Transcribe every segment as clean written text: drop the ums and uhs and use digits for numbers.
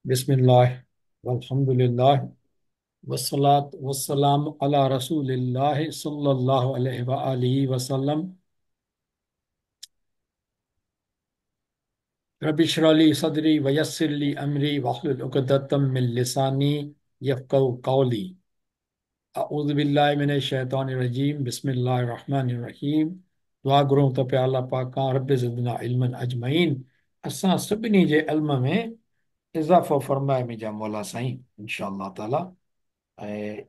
बिस्मिल्लाह वल्हम्दुलिल्लाह वस्सलात वस्सलाम अला रसूलिल्लाह सल्लल्लाहु अलैहि व आलिहि वसल्लम। रब्बि इश्रह ली सदरी व यस्सिर ली अमरी वहलुल उक़दतम मिन लिसानी यफ़क़हू क़ौली। अऊज़ु बिल्लाहि मिनश शैतानिर रजीम। बिस्मिल्लाहिर रहमानिर रहीम। दुआ घुरूं त पिया अल्लाह पाक खां रब ज़िदना इल्मन अजमईन, असां सभिनी जे इल्म में इज़ाफ़ो फरमाए मुंहिंजा मौला साईं इंशा ताला। ऐं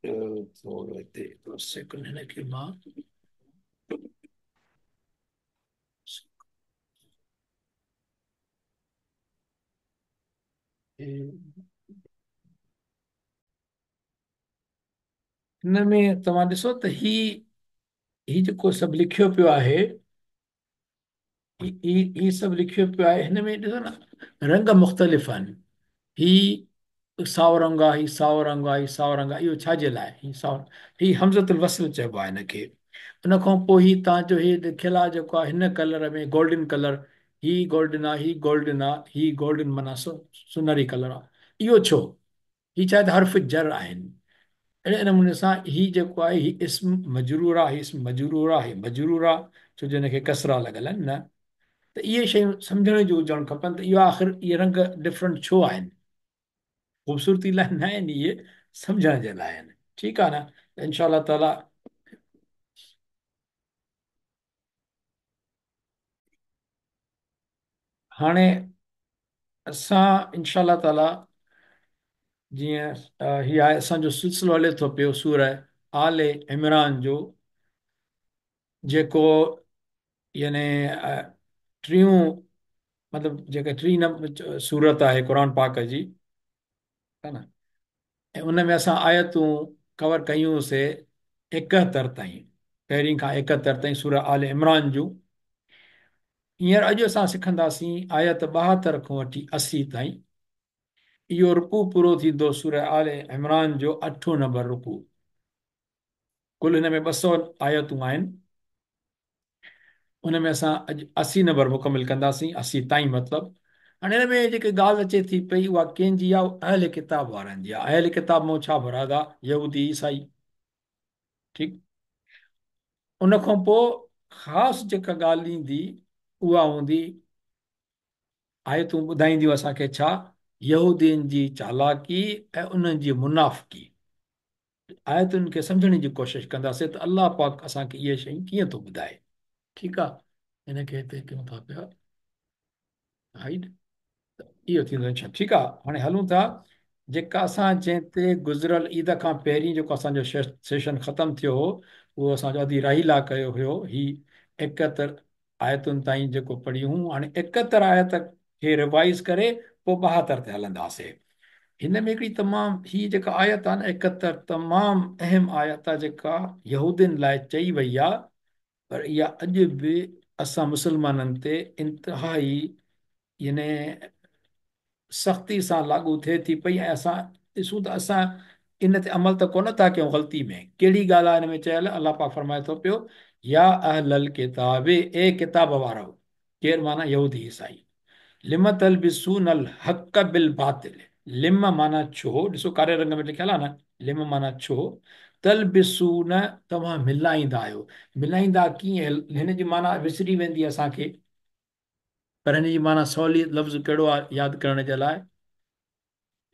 थोरो हिते हिकिड़ो सेकंड हिन खे मां हिन में तव्हां ॾिसो त ही ही जेको सभु लिखियो पियो आहे, ही सभु लिखियो पियो आहे, हिन में ॾिसो न रंग मुख़्तलिफ़ आहिनि। ही साओ रंग आहे, ही साओ रंग आहे, ही साओ रंग आहे। इहो छाजे लाइ? ही साओ, ही हमज़तुल वस्ल चइबो आहे हिनखे। उन खां पोइ ही तव्हांजो ही लिखियलु आहे जेको आहे हिन कलर में गोल्डन कलर, ही गोल्डन आहे, ही गोल्डन आहे, ही गोल्डन माना सुनहरी कलर आहे। इहो छो? ही छा त हर्फ जर आहिनि। अहिड़े नमूने सां ही जेको आहे ही इस्म मजरूर आहे, ही इस्म मजरूर आहे, ही मजरूर आहे, छो जो हिनखे कसरा लॻल आहिनि न। त इहे शयूं सम्झण जूं हुजणु खपनि त इहो आख़िर इहे रंग डिफरेंट छो आहिनि? ख़ूबसूरती लाइ न आहिनि, इहे सम्झण जे लाइ आहिनि। ठीकु आहे न? त इंशा ताला हाणे असां इंशा ताला जीअं हीअ आहे असांजो सिलसिलो हले थो पियो सूरह आल इमरान जो, जेको यानी टियों मतिलबु जेका टी सूरत आहे क़ुरान पाक जी, है न। ऐं उन में असां आयतूं कवर कयूंसीं 71 ताईं, पहिरीं खां 71 ताईं सूरह आल इमरान जूं। हींअर अॼु असां सिखंदासीं आयत 72 खां वठी 80 ताईं। इहो रुकू पूरो थींदो सूरह आल इमरान जो 8 नंबर रुकू। कुल हिन में 200 आयतूं आहिनि। उन में असां अॼु 80 नंबर मुकमिल कंदासीं, 80 ताईं मतिलबु। हाणे हिन में जेकी ॻाल्हि अचे थी पई उहा कंहिंजी आहे? अहल किताब वारनि जी आहे। अहल किताब मां छा मुराद आहे? यहूदी, ईसाई। ठीकु। उन खां पोइ ख़ासि जेका ॻाल्हि ईंदी उहा हूंदी, आयतूं ॿुधाईंदियूं असांखे छा? यहूदीनि जी चालाकी ऐं उन्हनि जी मुनाफ़िकी। आयतुनि खे सम्झण जी कोशिशि कंदासीं त अल्लाह पाक असांखे इहे शयूं कीअं थो ॿुधाए। ठीकु आहे, हिनखे हिते कयूं था पिया हाइड, इहो थींदो इंशा। ठीकु आहे, हाणे हलूं था जेका असां जंहिं ते गुज़िरियल ईद खां पहिरीं जेको असांजो सेशन ख़तमु थियो हो, उहो असांजो अदी राहीला कयो हुयो। ही 71 आयतुनि ताईं जेको पढ़ियूं, हाणे 71 आयत खे रिवाइज़ करे पोइ 72 ते हलंदासीं। हिन में हिकिड़ी तमामु ही जेका आयत आहे न 71, तमामु अहम आयत आहे जेका यहूदियुनि लाइ चई वई आहे, पर इहा अॼु बि असां मुस्लमाननि ते इंतिहाई यानी सख़्ती सां लागू थिए थी पई। ऐं असां ॾिसूं त असां इन ते अमल त कोन था कयूं ग़लती में। कहिड़ी ॻाल्हि आहे हिन में चयल? अल्लाह पाक फरमाए थो पियो, या अहलल किताब, ए किताब वारो, केरु माना यहूदी ईसाई, लिम तलबिसूनल हक़ बिल बातिल। लिम माना छो, ॾिसो कारे रंग में लिखियल आहे न, लिम माना छो, तलबिसून तव्हां मिलाईंदा आहियो। मिलाईंदा कीअं? हिन जी माना विसरी वेंदी असांखे, पर हिन जी माना सवली लफ़्ज़ कहिड़ो आहे यादि करण जे लाइ?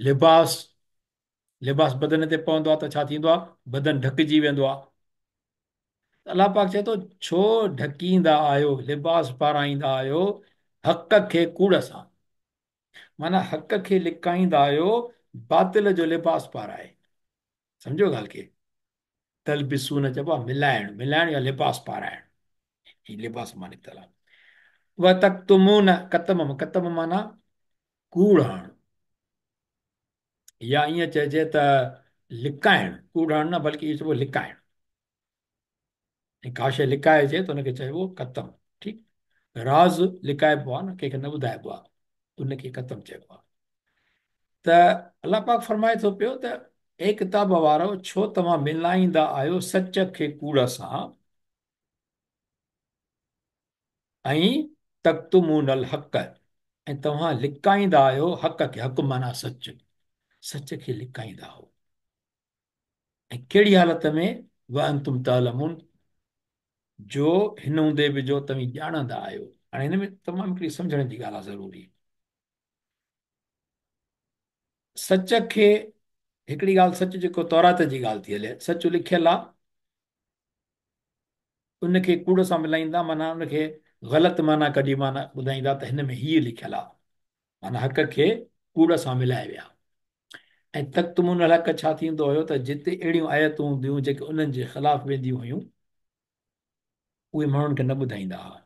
लिबास। लिबास बदन ते पवंदो आहे त छा थींदो आहे? बदन ढकिजी वेंदो आहे। अल्लाह पाक चए थो छो ढकींदा आहियो, लिबास पाराईंदा आहियो हक़ खे कूड़ सां, माना हक़ खे लिकाईंदा आहियो बातिल जो लिबास पाराए। सम्झो ॻाल्हि खे? तलबिसून चइबो आहे मिलाइणु, मिलाइणु या लिबास पाराइणु, ही लिबास मां निकितल आहे। व तक्तुमून, कतम, कतम माना कूड़ हणणु, या ईअं चइजे त लिकाइणु, कूड़ हणणु न बल्कि इहो चइबो लिकाइणु। ऐं का शइ लिकाइजे त हुनखे चइबो कतम। ठीकु, राज़ लिकाइबो आहे न, कंहिंखे न ॿुधाइबो आहे, उनखे कतम चइबो आहे। त अल्लाह पाक फरमाए थो पियो त ए किताब वारो, छो तव्हां मिलाईंदा आहियो सच खे कूड़ सां, ऐं तक्तुमूनल हक़, ۽ توهان لڪائيندا آهيو حق کي، حق معنيٰ سچ، سچ کي لڪائيندا آهيو. ۽ ڪهڙي حالت ۾؟ وانتم تعلمون، جو هن هوندي به جو توهين ڄاڻندا آهيو. هاڻي هن ۾ تمام هڪڙي سمجهڻ جي ڳالهه آهي ضروري. سچ کي هڪڙي ڳالهه، سچ جيڪو تورات جي ڳالهه ٿي هلي، سچ لکيل آهي، ان کي ڪوڙ سان ملائيندا، معنيٰ ان کي غلط معنيٰ ڪڍي معنيٰ ٻڌائيندا ته هن ۾ هيء لکيل آهي، معنيٰ حق کي ڪوڙ سان ملائي ويا. ۽ تڪتمون الحق ڇا ٿيندو هيو ته جتي اهڙيون آيتون هونديون جيڪي انهن جي خلاف وينديون هيون، اهي ماڻهن کي نه ٻڌائيندا هئا،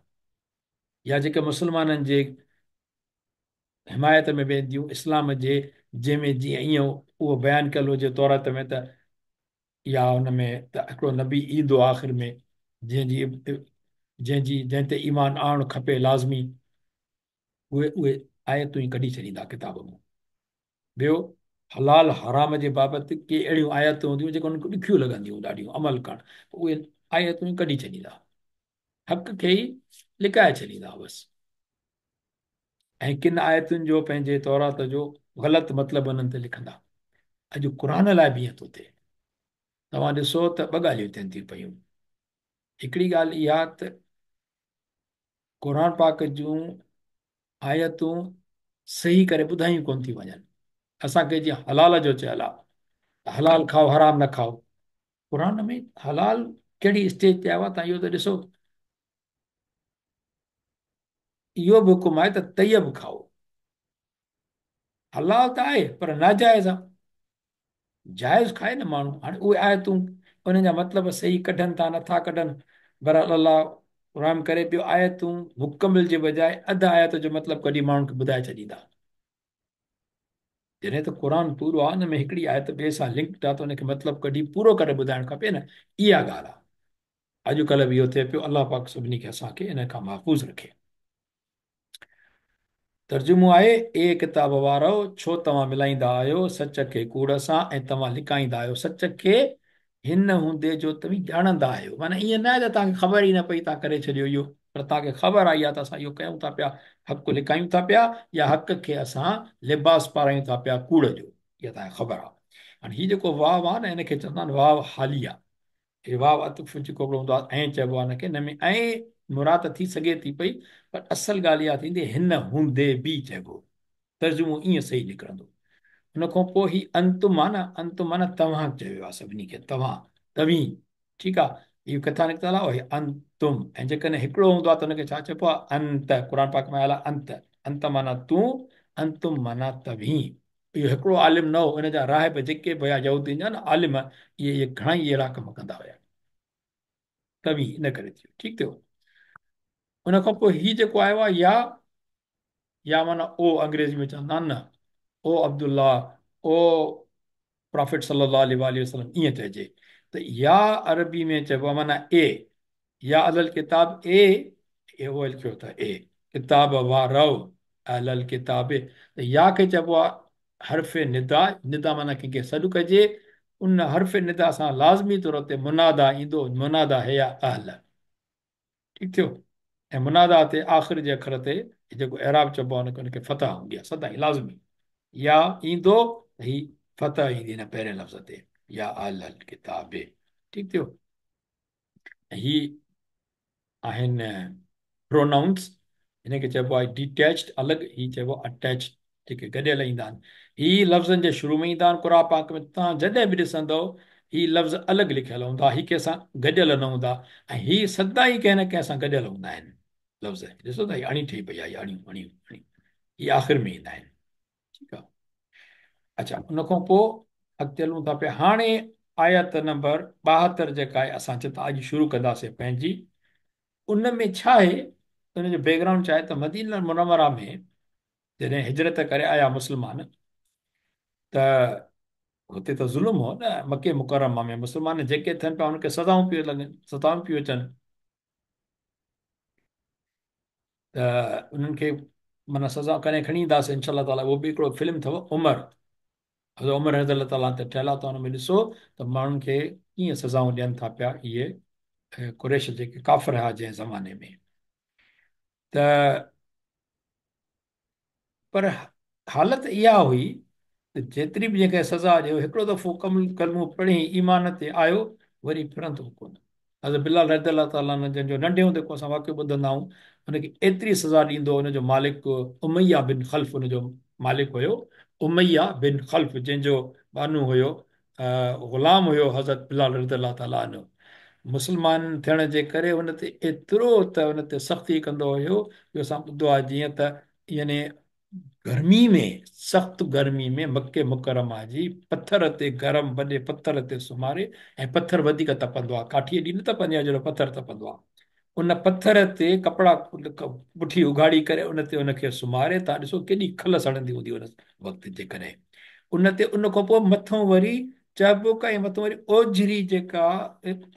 يا جيڪي مسلمانن جي حمايت ۾ وينديون، اسلام جي جنهن ۾ جيئن ائين اهو بيان ڪيل هجي تورات ۾ ته يا ان ۾ ته هڪڙو نبي ايندو آخر ۾ جنهن جي جنهن جي جنهن تي ايمان آڻڻ کپي لازمي، اهي اهي آيتون ئي ڪڍي ڇڏيندا ڪتاب مان. ٻيو حلال حرام جي بابت ڪي اهڙيون آيتون هونديون جيڪي انهن کي ڏکيون لڳنديون ڏاڍيون عمل ڪرڻ، اهي آيتون ئي ڪڍي ڇڏيندا، حق کي ئي لڪائي ڇڏيندا بس. ۽ ڪن آيتن جو پنهنجي تورات جو غلط مطلب انهن تي لکندا. اڄ قرآن لاء به ائين ٿو ٿئي. توهان ڏسو ته ٻه ڳالهيون ٿين ٿيون پيون. هڪڙي ڳالهه اها ته قرآن پاڪ جون آيتون صحيح ڪري ٻڌايون ڪونه ٿيون وڃن. اسان کي جيئن حلال جو چيل آهي ته حلال کائو حرام نه کائو. قرآن ۾ حلال ڪهڙي اسٽيج تي آيو آهي توهان اهو ته ڏسو. اهو به حڪم آهي ته طيب کائو. حلال ته آهي پر ناجائز آهي. جائز کائي نه ماڻهو. هاڻي اهي آيتون انهن جا مطلب صحيح ڪڍن ٿا نٿا ڪڍن، بهرحال الله رحم ڪري. ٻيو آيتون مڪمل جي بجاء اڌ آيت جو مطلب ڪڍي ماڻهن کي ٻڌائي ڇڏيندا. جڏهن ته قرآن پورو آهي، ان ۾ هڪڙي آيت ٻئي سان لنڪڊ آهي ته ان کي مطلب ڪڍي پورو ڪري ٻڌائڻ کپي نه. اها ڳالهه آهي. اڄ ڪلهه به اهو ٿئي پيو. الله پاڪ سڀني کي اسان کي ان کان محفوظ رکي. ترجمو آهي، اي ڪتاب وارؤ! ڇو توهان ملائيندا آهيو سچ کي ڪوڙ سان ۽ توهان لڪائيندا آهيو سچ کي هن هوندي جو توهين ڄاڻندا آهيو. معنيٰ ائين نه آهي ته توهان کي خبر ئي نه پئي توهان ڪري ڇڏيو اهو، پر توهان کي خبر آئي آهي ته اسان اهو ڪيون ٿا پيا، حق لڪايون ٿا پيا يا حق کي اسان لباس پارايون ٿا پيا ڪوڙ جو، اها توهان کي خبر آهي. هاڻي هي جيڪو واو آهي نه ان کي چوندا آهن واو حاليه. هي واو عطف جيڪو هڪڙو هوندو آهي ۽ چئبو آهي ان کي، ان ۾ ۽ مراد ته ٿي سگهي ٿي پئي پر اصل ڳالهه اها ٿيندي هن هوندي به چئبو، ترجمو ائين صحيح نڪرندو. ان کان پوء هي انتم آهي نه، انتم معنيٰ توهان چيو ويو آهي سڀني کي، توهان، توهين، ٺيڪ آهي، اهو ڪٿان نڪتل آهي؟ اهي انتم، ۽ جيڪڏهن هڪڙو هوندو آهي ته ان کي ڇا چئبو آهي؟ انت، قرآن پاڪ ۾ آيل آهي انت، انت معنيٰ تون، انتم معنيٰ توهين. اهو هڪڙو عالم نه هو، ان جا راهب جيڪي به هيا يهودين جا نه عالم، اهي اهي گهڻا ئي اهڙا ڪم ڪندا هيا. توهين ان ڪري ٿيو، ٺيڪ ٿيو. ان کان پوء هي جيڪو آيو آهي يا، يا معنيٰ او انگريزي ۾ چوندا آهن نه، او عبدالله، او پرافيٽ صلي الله عليه واٰله وسلم ائين چئجي ته يا عربي ۾ چئبو آهي معنيٰ اي، يا اهل الڪتاب اي، اي او لکيو ته اي ڪتاب وارؤ، اهل الڪتاب ته يا کي چئبو آهي حرف ندا، ندا معنيٰ ڪنهن کي سڏ ڪجي، ان حرف ندا سان لازمي طور تي منادا ايندو، منادا هي آهي اهل. ٺيڪ ٿيو ۽ منادا تي آخر جي اکر تي جيڪو اعراب چئبو آهي ان کي فتح هوندي آهي سدائين لازمي يا ايندو ته هي فتح ايندي هن پهرين لفظ تي يا اهل الڪتاب. ٺيڪ ٿيو. هي آهن پرونائونس، هن کي چئبو آهي ڊيٽيچڊ الڳ، هي چئبو آهي اٽيچڊ جيڪي گڏيل ايندا آهن. هي لفظن جي شروع ۾ ايندا آهن قرآن پاڪ ۾ توهان جڏهن به ڏسندؤ هي لفظ الڳ لکيل هوندا، هي ڪنهن سان گڏيل نه هوندا ۽ هي سدائين ڪنهن نه ڪنهن سان گڏيل هوندا آهن لفظ. ڏسو ته هي اڻي ٺهي پئي آهي، اڻيون اڻيون اڻيون هي آخر ۾ ايندا آهن. ٺيڪ آهي. اڇا ان کان پوء اڳتي هلون ٿا پيا. هاڻي آيت نمبر 72 جيڪا آهي اسان جتان اڄ شروع ڪنداسين پنهنجي، ان ۾ ڇا آهي، ان جو بيڪ گرائونڊ ڇا آهي ته مدينه منوره ۾ جڏهن هجرت ڪري آيا مسلمان ته هتي ته ظلم هو نه، مڪي مڪرمه ۾ مسلمان جيڪي ٿين پيا انهن کي سزائون پيون لڳن، سزائون پيون اچن ته انهن کي معنيٰ سزا ڪڏهن کڻي اينداسين انشاء الله تعالٰي. اهو به هڪڙو فلم اٿو عمر، حضرت عمر رضي الله تعالٰي تي ٺهيل آهي، ته ان ۾ ڏسو ته ماڻهن کي ڪيئن سزائون ڏين ٿا پيا اهي قريش جيڪي ڪافر هئا جنهن زماني ۾. ته پر حالت اها هئي ته جيتري به جنهن کي سزا ڏيو، هڪڙو دفعو ڪلمو پڙهي ايمان تي آيو، وري ڦرندو ڪونه. حضرت بلال رضي الله تعالٰي عنه جن جو ننڍي هوندي کان اسان واقعو ٻڌندا آهيون، ان کي ايتري سزا ڏيندو هو، ان جو مالڪ اميه بن خلف ان جو مالڪ هيو، اميه بن خلف جنهن جو ٻانهو هيو، غلام هيو حضرت بلال رضي الله تعالٰي عنه، مسلمان ٿيڻ جي ڪري ان تي ايترو ته ان تي سختي ڪندو هيو جو اسان ٻڌو آهي جيئن ته يعني گرمي ۾ سخت گرمي ۾ مڪي مڪرمه جي پٿر تي گرم وڏي پٿر تي سمهاري ۽ پٿر وڌيڪ تپندو آهي ڪاٺي ايڏي نه تپندي آهي جيڏو پٿر تپندو آهي ان پٿر تي ڪپڙا پٺي اگهاڙي ڪري ان تي ان کي سمهاري تان ڏسو ڪيڏي کل سڙندي هوندي ان وقت جيڪڏهن ان تي ان کان پوء مٿون وري چهبڪ ۽ مٿون وري اوجهري جيڪا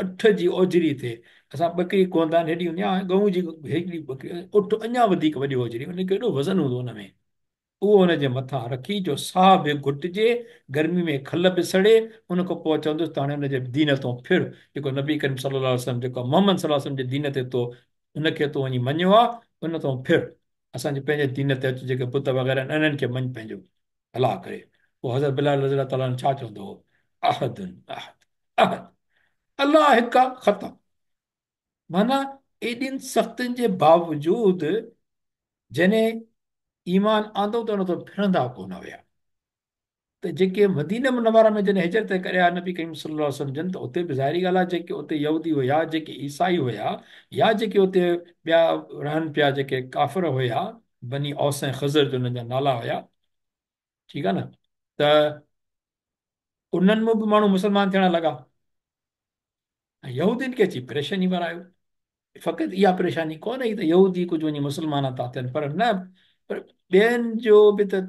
اٺ جي اوجهري ٿئي اسان ٻڪري ڪهندا آهن هيڏي هوندي آهي ڳئون جي هيڏي ٻڪري اٺ اڃا وڌيڪ وڏي اوجهري ان کي ايڏو وزن هوندو ان ۾ اهو ان جي مٿان رکي جو ساهه به گهٽجي گرمي ۾ کل به سڙي ان کان پوء چوندس ته هاڻي ان جي دين تون ڦر جيڪو نبي ڪريم صلي الله عليه وسلم جيڪو محمد صلي الله عليه وسلم جي دين تي تو ان کي تو وڃي مڃيو آهي ان تون ڦر اسان جي پنهنجي دين تي اچ جيڪي بت وغيره آهن انهن کي مڃ پنهنجو الله ڪري. پوء حضرت بلال رضي الله تعالٰي عنه ڇا چوندو هو؟ احد احد احد الله هڪ آ ختم. معنيٰ ايڏين سختين جي باوجود جنهن ايمان آندو ته ان تان ڦرندا ڪونه هيا. ته جيڪي مدينه منوره ۾ جڏهن هجرت ڪري آيا نبي ڪريم صلي الله عليه وسلم جن ته اتي به ظاهري ڳالهه آهي جيڪي اتي يهودي هيا جيڪي عيسائي هيا يا جيڪي اتي ٻيا رهن پيا جيڪي ڪافر هيا بني اوس ۽ خزرج انهن جا نالا هيا ٺيڪ آهي نه ته انهن مان به ماڻهو مسلمان ٿيڻ لڳا ۽ يهودين کي اچي پريشاني ورايو. فقط اها پريشاني ڪونه هئي ته يهودي ڪجهه وڃي مسلمان ٿا ٿين پر نه پر ٻين جو به ته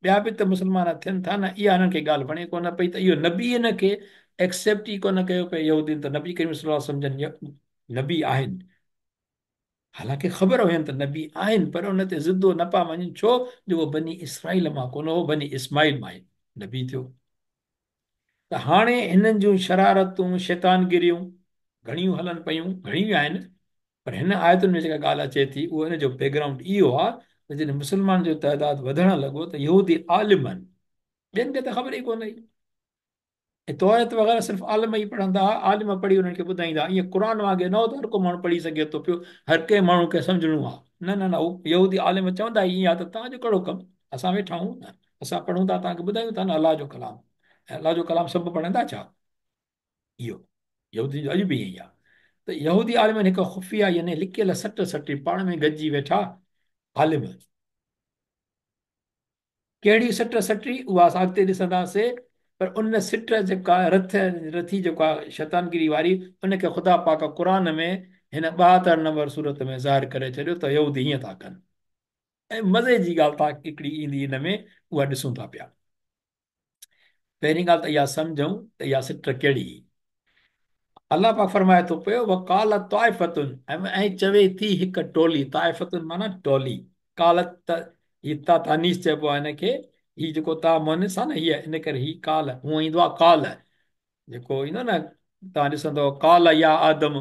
ٻيا به ته مسلمان ٿين ٿا نه اها هنن کي ڳالهه وڻي ڪونه پئي ته اهو نبي هن کي ايڪسيپٽ ئي ڪونه ڪيو پئي يهودين ته نبي ڪريم صلي الله عليه وسلم جن نبي آهن حالانڪه خبر هين ته نبي آهن پر ان تي ضد نه پيا مڃن ڇو جو اهو بني اسرائيل مان ڪونه هو بني اسماعيل مان نبي ٿيو ته هاڻي هنن جون شرارتون، شيطانگريون، گهڻيون هلن پيون، گهڻيون آهن، پر هن آيتن ۾ جيڪا ڳالهه اچي ٿي اهو ان جو بيڪ گرائونڊ اهو آهي ته جڏهن مسلمانن جو تعداد وڌڻ لڳو ته يهودي عالمن، ٻين کي ته خبر ئي ڪونه هئي ۽ توريت وغيره صرف عالم ئي پڙهندا هئا، عالم پڙهي انهن کي ٻڌائيندا هئا، ائين قرآن وانگي نه هو ته هر ڪو ماڻهو پڙهي سگهي ٿو پيو، هر ڪنهن ماڻهو کي سمجهڻو آهي، نه نه نه، هو يهودي عالم چوندا ئي ائين هئا ته توهان جو ڪهڙو ڪم، اسان ويٺا آهيون نه، اسان پڙهون ٿا توهان کي ٻڌايون ٿا نه الله جو ڪلام. ۽ الله جو ڪلام سڀ پڙهندا ڇا؟ اهو يهودين جو اڄ به ائين ئي آهي ته يهودي عالمن هڪ خفيه يعني لڪيل سٽ سٽي پاڻ ۾ گڏجي ويٺا عالم ڪهڙي سٽ سٽي اها اسان اڳتي ڏسنداسين پر ان سٽ جيڪا رٿ رٿي جيڪا شيطانگيري واري ان کي خدا پاڪ قرآن ۾ هن 72 نمبر سورت ۾ ظاهر ڪري ڇڏيو ته يهودي هيئن ٿا ڪن ۽ مزي جي ڳالهه ٿا هڪڙي ايندي هن ۾ اها ڏسون ٿا پيا پهرين ڳالهه ته اها سمجهون ته اها سٽ ڪهڙي هئي. الله پاڪ فرمائي ٿو پيو وقالت طائفة ۽ چوي ٿي هڪ ٽولي طائفة معنيٰ ٽولي قالت ته هي تا تانيث چئبو آهي هن کي هي جيڪو تا مؤنث آهي نه هيء ان ڪري هي قال هونء ايندو آهي قال جيڪو ايندو نه توهان ڏسندو قال يا آدم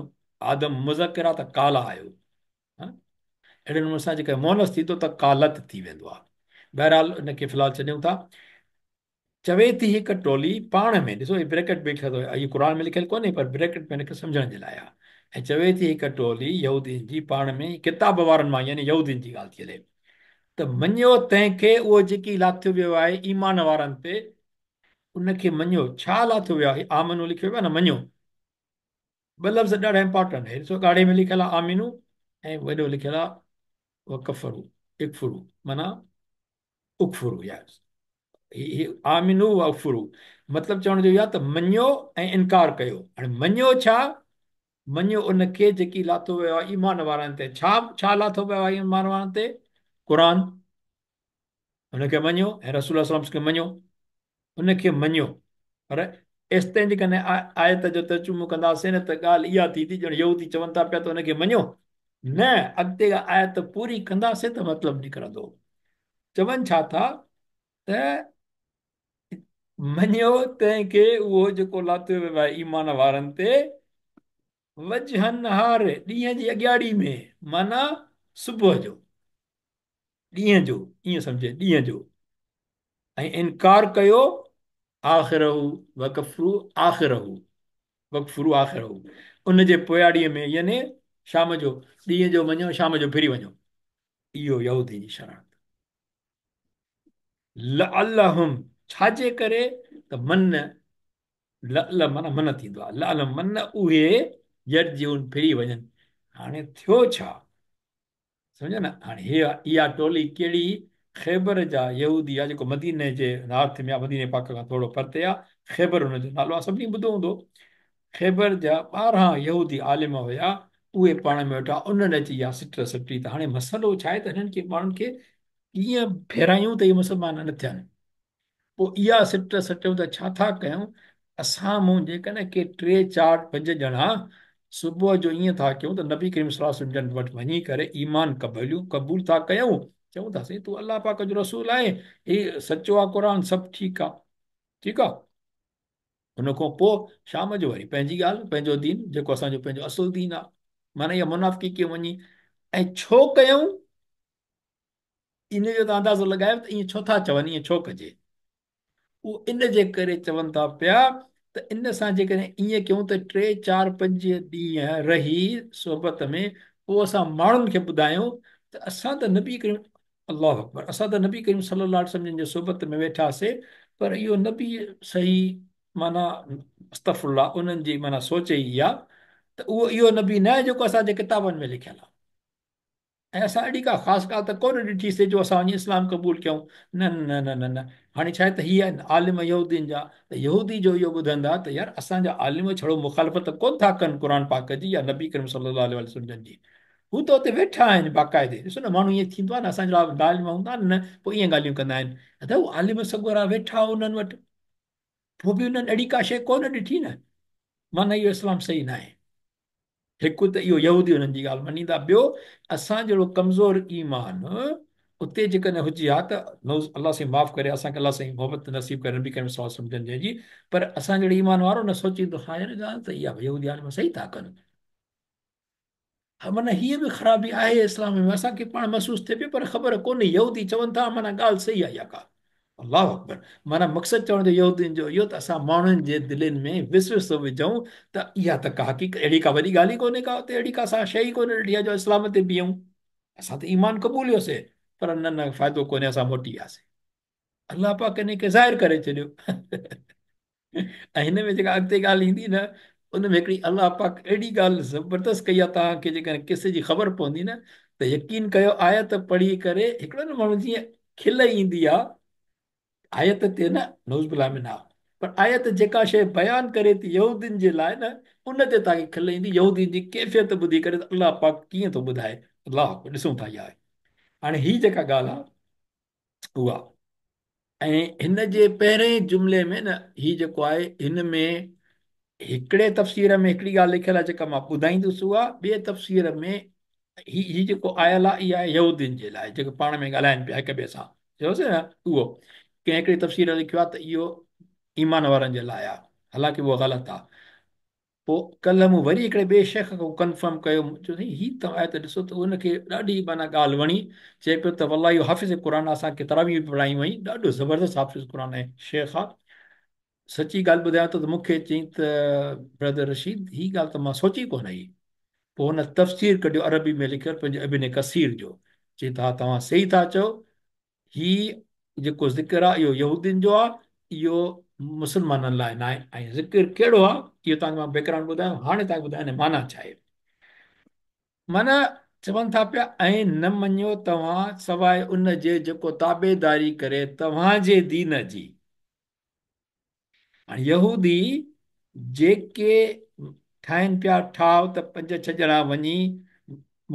آدم مذڪر آهي ته قال آيو اهڙي نموني سان جيڪڏهن مؤنث ٿيندو ته قالت ٿي ويندو آهي. بهرحال ان کي في الحال ڇڏيون ٿا. چوي ٿي هڪ ٽولي پاڻ ۾ ڏسو هي بريڪٽ ۾ لکيل اٿو هي قرآن ۾ لکيل ڪونهي پر بريڪٽ ۾ هن کي سمجهڻ جي لاء آهي ۽ چوي ٿي هڪ ٽولي يهودين جي پاڻ ۾ ڪتاب وارن مان يعني يهودين جي ڳالهه ٿي هلي ته مڃيو تنهن کي اهو جيڪي لاٿو ويو آهي ايمان وارن تي ان کي مڃيو ڇا لاٿو ويو آهي آمنو لکيو ويو آهي نه مڃيو ٻه لفظ ڏاڍا امپارٽنٽ آهن ڏسو ڳاڙهي ۾ لکيل آهي آمنو ۽ وڏو لکيل آهي وڪفرو اڪفرو معنيٰ اڪفرو يا هي آمنو و اڪفرو مطلب چوڻ جو اهو ته مڃيو ۽ انڪار ڪيو هاڻي مڃيو ڇا مڃيو ان کي جيڪي لاٿو ويو آهي ايمان وارن تي ڇا ڇا لاٿو ويو آهي ايمان وارن تي قرآن ان کي مڃيو ۽ رسول الله صلي الله عليه وسلم کي مڃيو ان کي مڃيو پر ايستائين جيڪڏهن آيت جو ترجمو ڪنداسين نه ته ڳالهه اها ٿيندي ڄڻ يهودي چون ٿا پيا ته ان کي مڃيو نه اڳتي آيت پوري ڪنداسين ته مطلب نڪرندو چون ڇا ٿا ته مڃيو تنهن کي اهو جيڪو لاٿو ويو آهي ايمان وارن تي وجه النهار ڏينهن جي اڳياڙي ۾ معنيٰ صبح جو. ڏينهن جو، ائين سمجهي ڏينهن جو، ۽ انڪار ڪيو آخره وڪفروا آخره، وڪفروا آخره، ان جي پوياڙيء ۾ يعني شام جو، ڏينهن جو مڃو شام جو ڦري وڃو. اهو يهودين جي شرارت. لعلهم، ڇا جي ڪري ته من، لعل معنيٰ من ٿيندو آهي، لعل من اهي يرجعون ڦري وڃن. هاڻي ٿيو ڇا؟ سمجهيو نه؟ هاڻي هي اها ٽولي ڪهڙي؟ خيبر جا يهودي آ جيڪو مديني جي نارٿ ۾ آ، مديني پاڪ کان ٿورو پرتي آ، خيبر ان جو نالو آ، سڀني ٻڌو هوندو. خيبر جا 12 يهودي عالم هيا، اهي پاڻ ۾ ويٺا، انهن اچي اها سٽ سٽي ته هاڻي مسئلو ڇا آهي ته هنن کي ماڻهن کي ڪيئن ڦيرايون ته اهي مسلمان نه ٿين. پوء اها سٽ سٽيون ته ڇا ٿا ڪيون، اسان مون جيڪڏهن ڪي 3 4 5 ڄڻا صبح جو ائين ٿا ڪيون ته نبي ڪريم صلي الله عليه وسلم جن وٽ وڃي ڪري ايمان قبوليون، قبول ٿا ڪيون، چئون ٿا سائين تون الله پاڪ جو رسول آهين، هي سچو آ قرآن، سڀ ٺيڪ آ، ٺيڪ آ. ان کان پوء شام جو وري پنهنجي ڳالهه، پنهنجو دين، جيڪو اسان جو پنهنجو اصل دين آ، معنيٰ اها منافقي ڪيئن وڃي ۽ ڇو ڪيون؟ ان جو ته اندازو لڳايو ته ائين ڇو ٿا چون، ائين ڇو ڪجي؟ اهو ان جي ڪري چون ٿا پيا ته ان سان جيڪڏهن ائين ڪيون ته 3 4 5 ڏينهن رهي صحبت ۾ پوء اسان ماڻهن کي ٻڌايون ته اسان ته نبي ڪريم، الله اڪبر، اسان ته نبي ڪريم صلي الله عليه وسلم جن جي صحبت ۾ ويٺاسي پر اهو نبي صحيح معنيٰ استغفر الله انهن جي معنيٰ سوچ ئي اها ته اهو اهو نبي نه آهي جيڪو اسان جي ڪتابن ۾ لکيل آهي. ۽ اسان اهڙي ڪا خاص ڳالهه ته ڪونه ڏٺي سي جو اسان وڃي اسلام قبول ڪيون. نه نه نه نه نه. هاڻي ڇا آهي ته هي آهن عالم يهودين جا ته يهودي جو اهو ٻڌندا ته يار اسان جا عالم ڇڙو مخالفت ڪونه ٿا ڪن قرآن پاڪ جي يا نبي ڪريم صلي الله عليه وسلم جن جي، هو ته اتي ويٺا آهن باقاعدي. ڏسو نه ماڻهو ائين ٿيندو آهي نه اسان جهڙا عالم هوندا آهن نه پوء ائين ڳالهيون ڪندا آهن. ادا هو عالم سڳورا ويٺا انهن وٽ پوء به انهن اهڙي ڪا شيء ڪونه ڏٺي نه، معنيٰ اهو اسلام صحيح ناهي. هڪ ته اهو يهودي انهن جي ڳالهه مڃيندا، ٻيو اسان جهڙو ڪمزور ايمان اتي جيڪڏهن هجي ها ته نعوذ الله سائين معاف ڪري اسان کي الله سائين محبت نصيب ڪري نبي ڪريم صلي الله عليه وسلم جن جي، پر اسان جهڙي ايمان وارو نه سوچيندو ها يار ڳالهه ته اها يهودي عالم صحيح ٿا ڪن. ها معنيٰ هيء به خرابي آهي اسلام ۾ اسان کي پاڻ محسوس ٿئي پيو پر خبر ڪونهي يهودي چون ٿا معنيٰ ڳالهه صحيح آهي اها ڪا. الله اڪبر معنيٰ مقصد چوڻ جو يهودين جو اهو ته اسان ماڻهن جي دلين ۾ وسوسو وجهون ته اها ته ڪا حقيقت اهڙي ڪا وڏي ڳالهه ئي ڪونهي ڪا اتي اهڙي ڪا اسان شيء ئي ڪونه ڏٺي آهي جو اسلام تي بيهون اسان ته ايمان قبوليوسي پر نه نه فائدو ڪونهي اسان موٽي وياسي الله پاڪ انهي کي ظاهر ڪري ڇڏيو. ۽ هن ۾ جيڪا اڳتي ڳالهه ايندي نه ان ۾ هڪڙي الله پاڪ اهڙي ڳالهه زبردست ڪئي آهي توهان کي جيڪڏهن قصي جي خبر پوندي نه ته يقين ڪيو آيت پڙهي ڪري هڪڙو نه ماڻهو جيئن کل ايندي آهي آيت تي نه نعوذ بالله منها پر آيت جيڪا شيء بيان ڪري ٿي يهودين جي لاء نه ان تي توهان کي کل ايندي يهودين جي ڪيفيت ٻڌي ڪري ته الله پاڪ ڪيئن ٿو ٻڌائي الله اڪبر ڏسون ٿا اها هاڻي هي جيڪا ڳالهه آهي اها ۽ هن جي پهرئين جملي ۾ نه هي جيڪو آهي هن ۾ هڪڙي تفسير ۾ هڪڙي ڳالهه لکيل آهي جيڪا مان ٻڌائيندس اها ٻئي تفسير ۾ هي هي جيڪو آيل آهي اها آهي يهودين جي لاء جيڪي پاڻ ۾ ڳالهائن پيا هڪ ٻئي سان چيوسي نه اهو ڪنهن هڪڙي تفسير لکيو آهي ته اهو ايمان وارن جي لاء آهي حالانڪه اهو غلط آهي پوء ڪلهه مون وري هڪڙي ٻئي شيخ کان ڪنفرم ڪيو، مون چيو سائين هي توهان آيت ڏسو ته ان کي ڏاڍي معنيٰ ڳالهه وڻي، چئي پيو ته والله اهو حافظ قرآن آهي اسان کي تراويح به پڙهائي هئائين، ڏاڍو زبردست حافظ قرآن ۽ شيخ آهي. سچي ڳالهه ٻڌايان ٿو ته مون کي چيائين ته برادر رشيد هي ڳالهه ته مان سوچي ڪونه هئي. پوء هن تفسير ڪڍيو عربي ۾ لکيل پنهنجو ابن ڪثير جو، چيائين ته ها توهان صحيح ٿا چئو، هي جيڪو ذڪر آهي اهو يهودين جو آهي، اهو مسلمانن لاء ناهي ۽ ذڪر ڪهڙو آهي اهو توهان کي مان بيڪ گرائونڊ ٻڌايو هاڻي توهان کي ٻڌايان معنيٰ ڇا آهي. معنيٰ چون ٿا پيا ۽ نه مڃيو توهان سواء ان جي جيڪو تابعداري ڪري توهان جي دين جي. هاڻي يهودي جيڪي ٺاهين پيا ٺاهه ته پنج ڇهه ڄڻا وڃي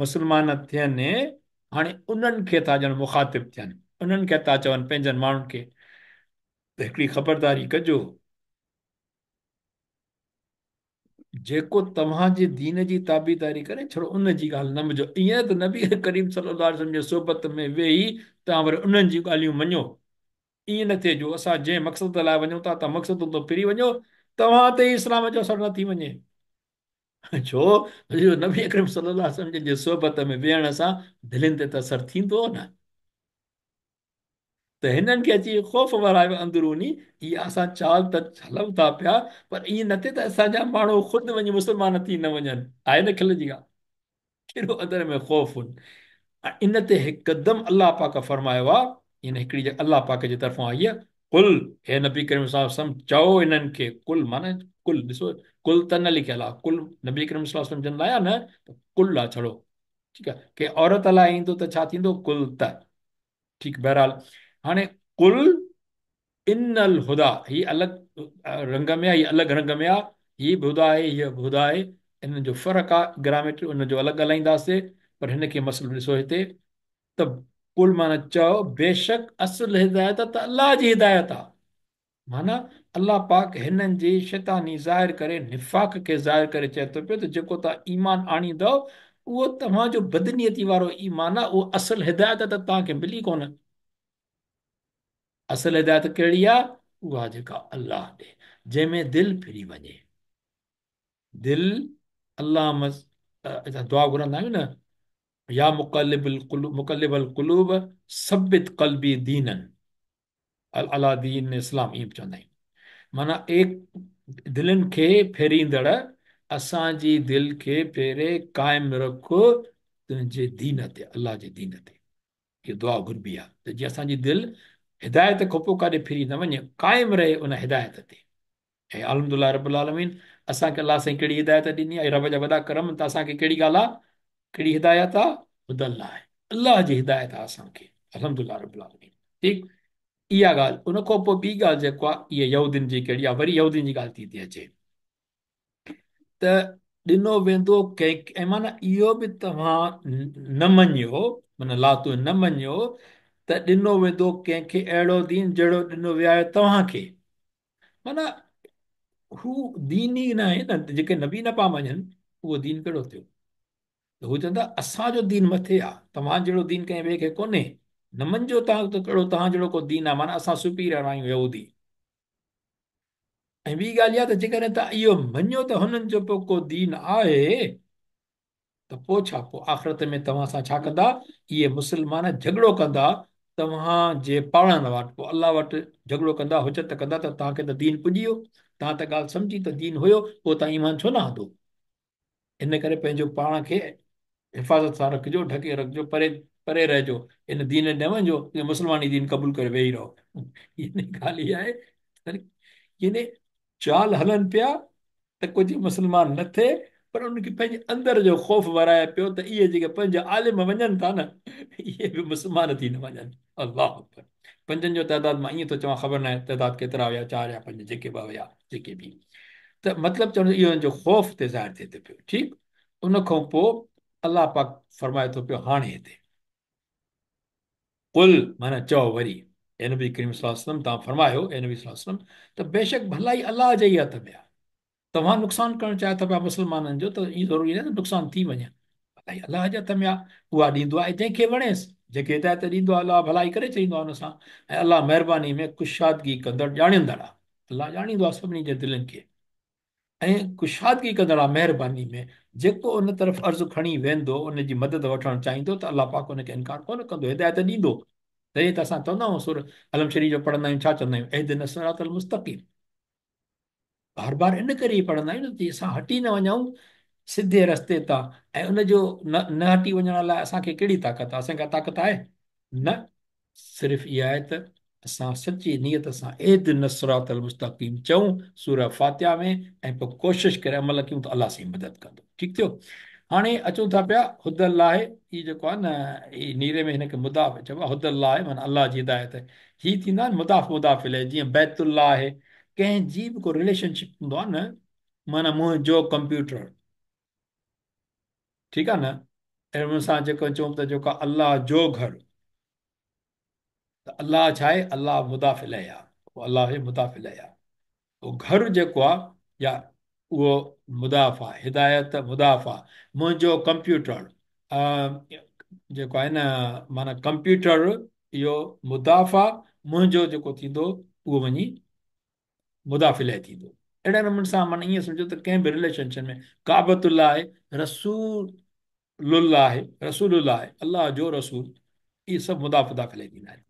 مسلمان ٿين، هاڻي انهن کي ٿا ڄڻ مخاطب ٿين، انهن کي ٿا چون پنهنجن ماڻهن کي ته هڪڙي خبرداري ڪجو، جيڪو توهان جي دين جي تابعداري ڪري ڇڙو ان جي ڳالهه نه مڃو، ائين ته نبي ڪريم صلي الله عليه وسلم جي صحبت ۾ ويهي توهان وري انهن جون ڳالهيون مڃو، ائين نه ٿئي جو اسان جنهن مقصد لاء وڃون ٿا تنهن مقصد تان ڦري وڃو، توهان تي ئي اسلام جو اثر نه ٿي وڃي. ڇو جو نبي اڪرم صلي الله عليه وسلم جن جي صحبت ۾ ويهڻ سان دلين تي ته اثر ٿيندو نه. ته هنن کي اچي خوف ورايو اندروني، اها اسان چال ته هلون ٿا پيا پر ائين نه ٿئي ته اسان جا ماڻهو خود وڃي مسلمان ٿي نه وڃن. آهي نه کل جي ڳالهه، ڪهڙو اندر ۾ خوف هن. ان تي هڪدم الله پاڪ فرمايو آ، يعني هڪڙي جڳهه الله پاڪ جي طرفان آئي آ، قل اي نبي ڪريم صلي الله عليه وسلم چئو انهن کي، قل معنيٰ قل ڏسو قل ته نه لکيل آ، قل نبي ڪريم صلي الله عليه وسلم جن لاء آ نه ته قل آ ڇڙو، ٺيڪ آ، ڪنهن عورت لاء ايندو ته ڇا ٿيندو قل ته، ٺيڪ بهرحال هاڻي قل ان الهديٰ هي الڳ رنگ ۾ آ، هي الڳ رنگ ۾ آ، هي به هديٰ آهي هي به هديٰ آهي، انهن جو فرق آ گراميٽري ان جو الڳ ڳالهائينداسي پر هن کي مسئلو ڏسو هتي ته قل معنيٰ چئو بيشڪ اصل هدايت ته الله جي هدايت آ، معنيٰ الله پاڪ هنن جي شيطاني ظاهر ڪري نفاق کي ظاهر ڪري چئي ٿو پيو ته جيڪو توهان ايمان آڻيندؤ اهو توهان جو بدنيتي وارو ايمان آ، اهو اصل هدايت ته توهان کي ملي ڪونه. اصل هدايت ڪهڙي آ؟ اها جيڪا الله ڏي، جنهن ۾ دل ڦري وڃي. دل الله اسان دعا گهرندا آهيون نه، يا مقلب القلوب مقلب القلوب ثبت قلبي دينا علي دين اسلام ائين به چوندا آهيون. معنيٰ اي دلين کي ڦيريندڙ اسان جي دل کي ڦيري قائم رک تنهنجي دين تي، الله جي دين تي. اها دعا گهربي آهي ته جيئن اسان جي دل هدايت کان پوء ڪاڏي ڦري نه وڃي، قائم رهي ان هدايت تي. ۽ الحمد لله رب العالمين اسان کي الله سائين ڪهڙي هدايت ڏني آهي، رب جا وڏا ڪرم ته اسان کي ڪهڙي ڳالهه آهي، ڪهڙي هدايت آهي، هدي الله آهي، الله جي هدايت آهي اسان کي، الحمد لله رب العالمين. ٺيڪ اها ڳالهه. ان کان پوء ٻي ڳالهه جيڪو آهي اها يهودين جي ڪهڙي آهي، وري يهودين جي ڳالهه ٿي ٿي اچي ته ڏنو ويندو ڪنهن ۽ معنيٰ اهو به توهان نه مڃيو، معنيٰ لا تون نه مڃيو ته ڏنو ويندو ڪنهن کي اهڙو دين جهڙو ڏنو ويو آهي توهان کي. معنيٰ هو دين ئي نه آهي نه، جيڪي نبي نه پيا مڃن اهو دين ڪهڙو ٿيو؟ ته هو چوندا اسان جو دين مٿي آ، توهان جهڙو دين ڪنهن ٻئي کي ڪونهي، نه مڃجو توهان ته ڪهڙو توهان جهڙو ڪو دين آ، معنيٰ اسان سپيريئر آهيون يهودي. ۽ ٻي ڳالهه اها ته جيڪڏهن توهان اهو مڃيو ته هنن جو به ڪو دين آهي ته پوء ڇا؟ پوء آخرت ۾ توهان سان ڇا ڪندا؟ اهي مسلمان جهڳڙو ڪندا توهان جي پاڙن وٽ، پوء الله وٽ جهڳڙو ڪندا، حجت ڪندا ته توهان کي ته دين پڄي ويو، توهان ته ڳالهه سمجهي ته دين هيو، پوء توهان ايمان ڇو نه آندو؟ ان ڪري پنهنجو پاڻ کي حفاظت سان رکجو، ڍڪي رکجو، پري پري رهجو، ان دين ڏي نه وڃجو، جيئن مسلماني دين قبول ڪري ويهي رهو. يعني ڳالهه اها آهي يعني چال هلن پيا ته ڪجهه مسلمان نه ٿئي، پر انهن کي پنهنجي اندر جو خوف ورائي پيو ته اهي جيڪي پنج عالم وڃن ٿا نه، اهي به مسلمان ٿي نه وڃن. الله اڪبر. پنجن جو تعداد مان ائين ٿو چوان خبر ناهي تعداد ڪيترا هيا، چار يا پنج جيڪي به هيا جيڪي به، ته مطلب چوڻ جو اهو هن جو خوف تي ظاهر ٿئي ٿو پيو. ٺيڪ ان کان پوء الله پاڪ فرمائي ٿو پيو هاڻي هتي قل معنيٰ چئو وري اي نبي ڪريم صلي الله عليه وسلم توهان فرمايو اي نبي صلي الله عليه وسلم ته بيشڪ ڀلائي الله جي ئي هٿ ۾ آهي، توهان نقصان ڪرڻ چاهيو ٿا پيا مسلمانن جو ته ائين ضروري ناهي ته نقصان ٿي وڃي، ڀلائي الله جي هٿ ۾ آهي، اها ڏيندو آهي جنهن کي وڻيس، جنهن کي هدايت ڏيندو آهي الله ڀلائي ڪري ڇڏيندو آهي ان سان، ۽ الله مهرباني ۾ ڪشادگي ڪندڙ ڄاڻيندڙ آهي، الله ڄاڻيندو آهي سڀني جي دلين کي ۽ ڪشادگي ڪندڙ آهي مهرباني ۾، جيڪو ان طرف عرض کڻي ويندو ان جي مدد وٺڻ چاهيندو ته الله پاڪ ان کي انڪار ڪونه ڪندو، هدايت ڏيندو. تڏهن ته اسان چوندا آهيون سورة الحمد شريف جو پڙهندا آهيون ڇا چوندا آهيون اهدنا الصراط المستقيم. بار بار ان ڪري ئي پڙهندا آهيون نه ته اسان هٽي نه وڃون سڌي رستي تان ۽ ان جو نه هٽي وڃڻ لاء اسان کي ڪهڙي طاقت آهي؟ اسان کي طاقت آهي؟ نه، صرف اها آهي ته اسان سچي نيت سان اهدنا الصراط المستقيم چئون سوره فاتحه ۾ ۽ پوء ڪوشش ڪري عمل ڪيون ته الله سائين مدد ڪندو. ٺيڪ ٿيو. هاڻي اچون ٿا پيا هدي الله هي جيڪو آهي نه هي نيري ۾ هن کي مضاف چئبو آهي هدي الله معنيٰ الله جي هدايت هي ٿيندا آهن مضاف مضاف اليه جيئن بيت الله آهي ڪنهن جي به ڪو رليشن شپ هوندو آهي نه معنيٰ منهنجو ڪمپيوٽر ٺيڪ آهي نه اهڙي سان جيڪو چئون ته جيڪو الله جو گهر ته الله ڇا آهي الله مضاف اليه آهي اهو الله آهي مضاف اليه آهي اهو گهر جيڪو آهي يا اهو مضاف آهي هدايت مضاف آهي منهنجو ڪمپيوٽر جيڪو آهي نه معنيٰ ڪمپيوٽر اهو مضاف آهي منهنجو جيڪو ٿيندو اهو وڃي مضاف اليه ٿيندو. اهڙي نموني سان معنيٰ ائين سمجهو ته ڪنهن به رليشن شپ ۾ ڪعبة الله آهي، رسول الله آهي، رسول الله آهي، الله جو رسول، اهي سڀ مضاف مضاف اليه ٿيندا آهن.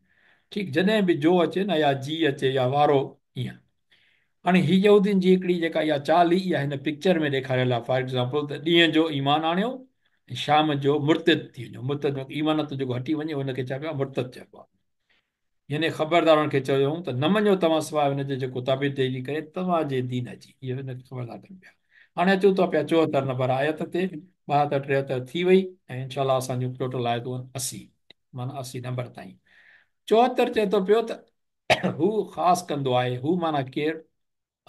ٺيڪ جڏهن به جو اچي نه يا جي اچي يا وارو ائين. هاڻي هي يهودين جي هڪڙي جيڪا اها چال هئي اها هن پڪچر ۾ ڏيکاريل آهي. فار ايگزامپل ته ڏينهن جو ايمان آڻيو ۽ شام جو مرتد ٿي وڃو. مرتد مطلب ايمان تان جيڪو هٽي وڃي ان کي ڇا چئبو آهي؟ مرتد چئبو آهي. يعني خبردار انهن کي چيو ته نه مڃو توهان سواء ان جي جيڪو تابعداري ڪري توهان جي دين جي. اهو ان کي خبردار ڪن پيا. هاڻي اچون ٿا پيا 74 نمبر آيت تي. 72 73 ٿي وئي ۽ انشاء الله اسان جون ٽوٽل آيتون آهن 80، معنيٰ 80 نمبر تائين. 74 چئي ٿو پيو ته هو خاص ڪندو آهي، هو معنيٰ ڪير؟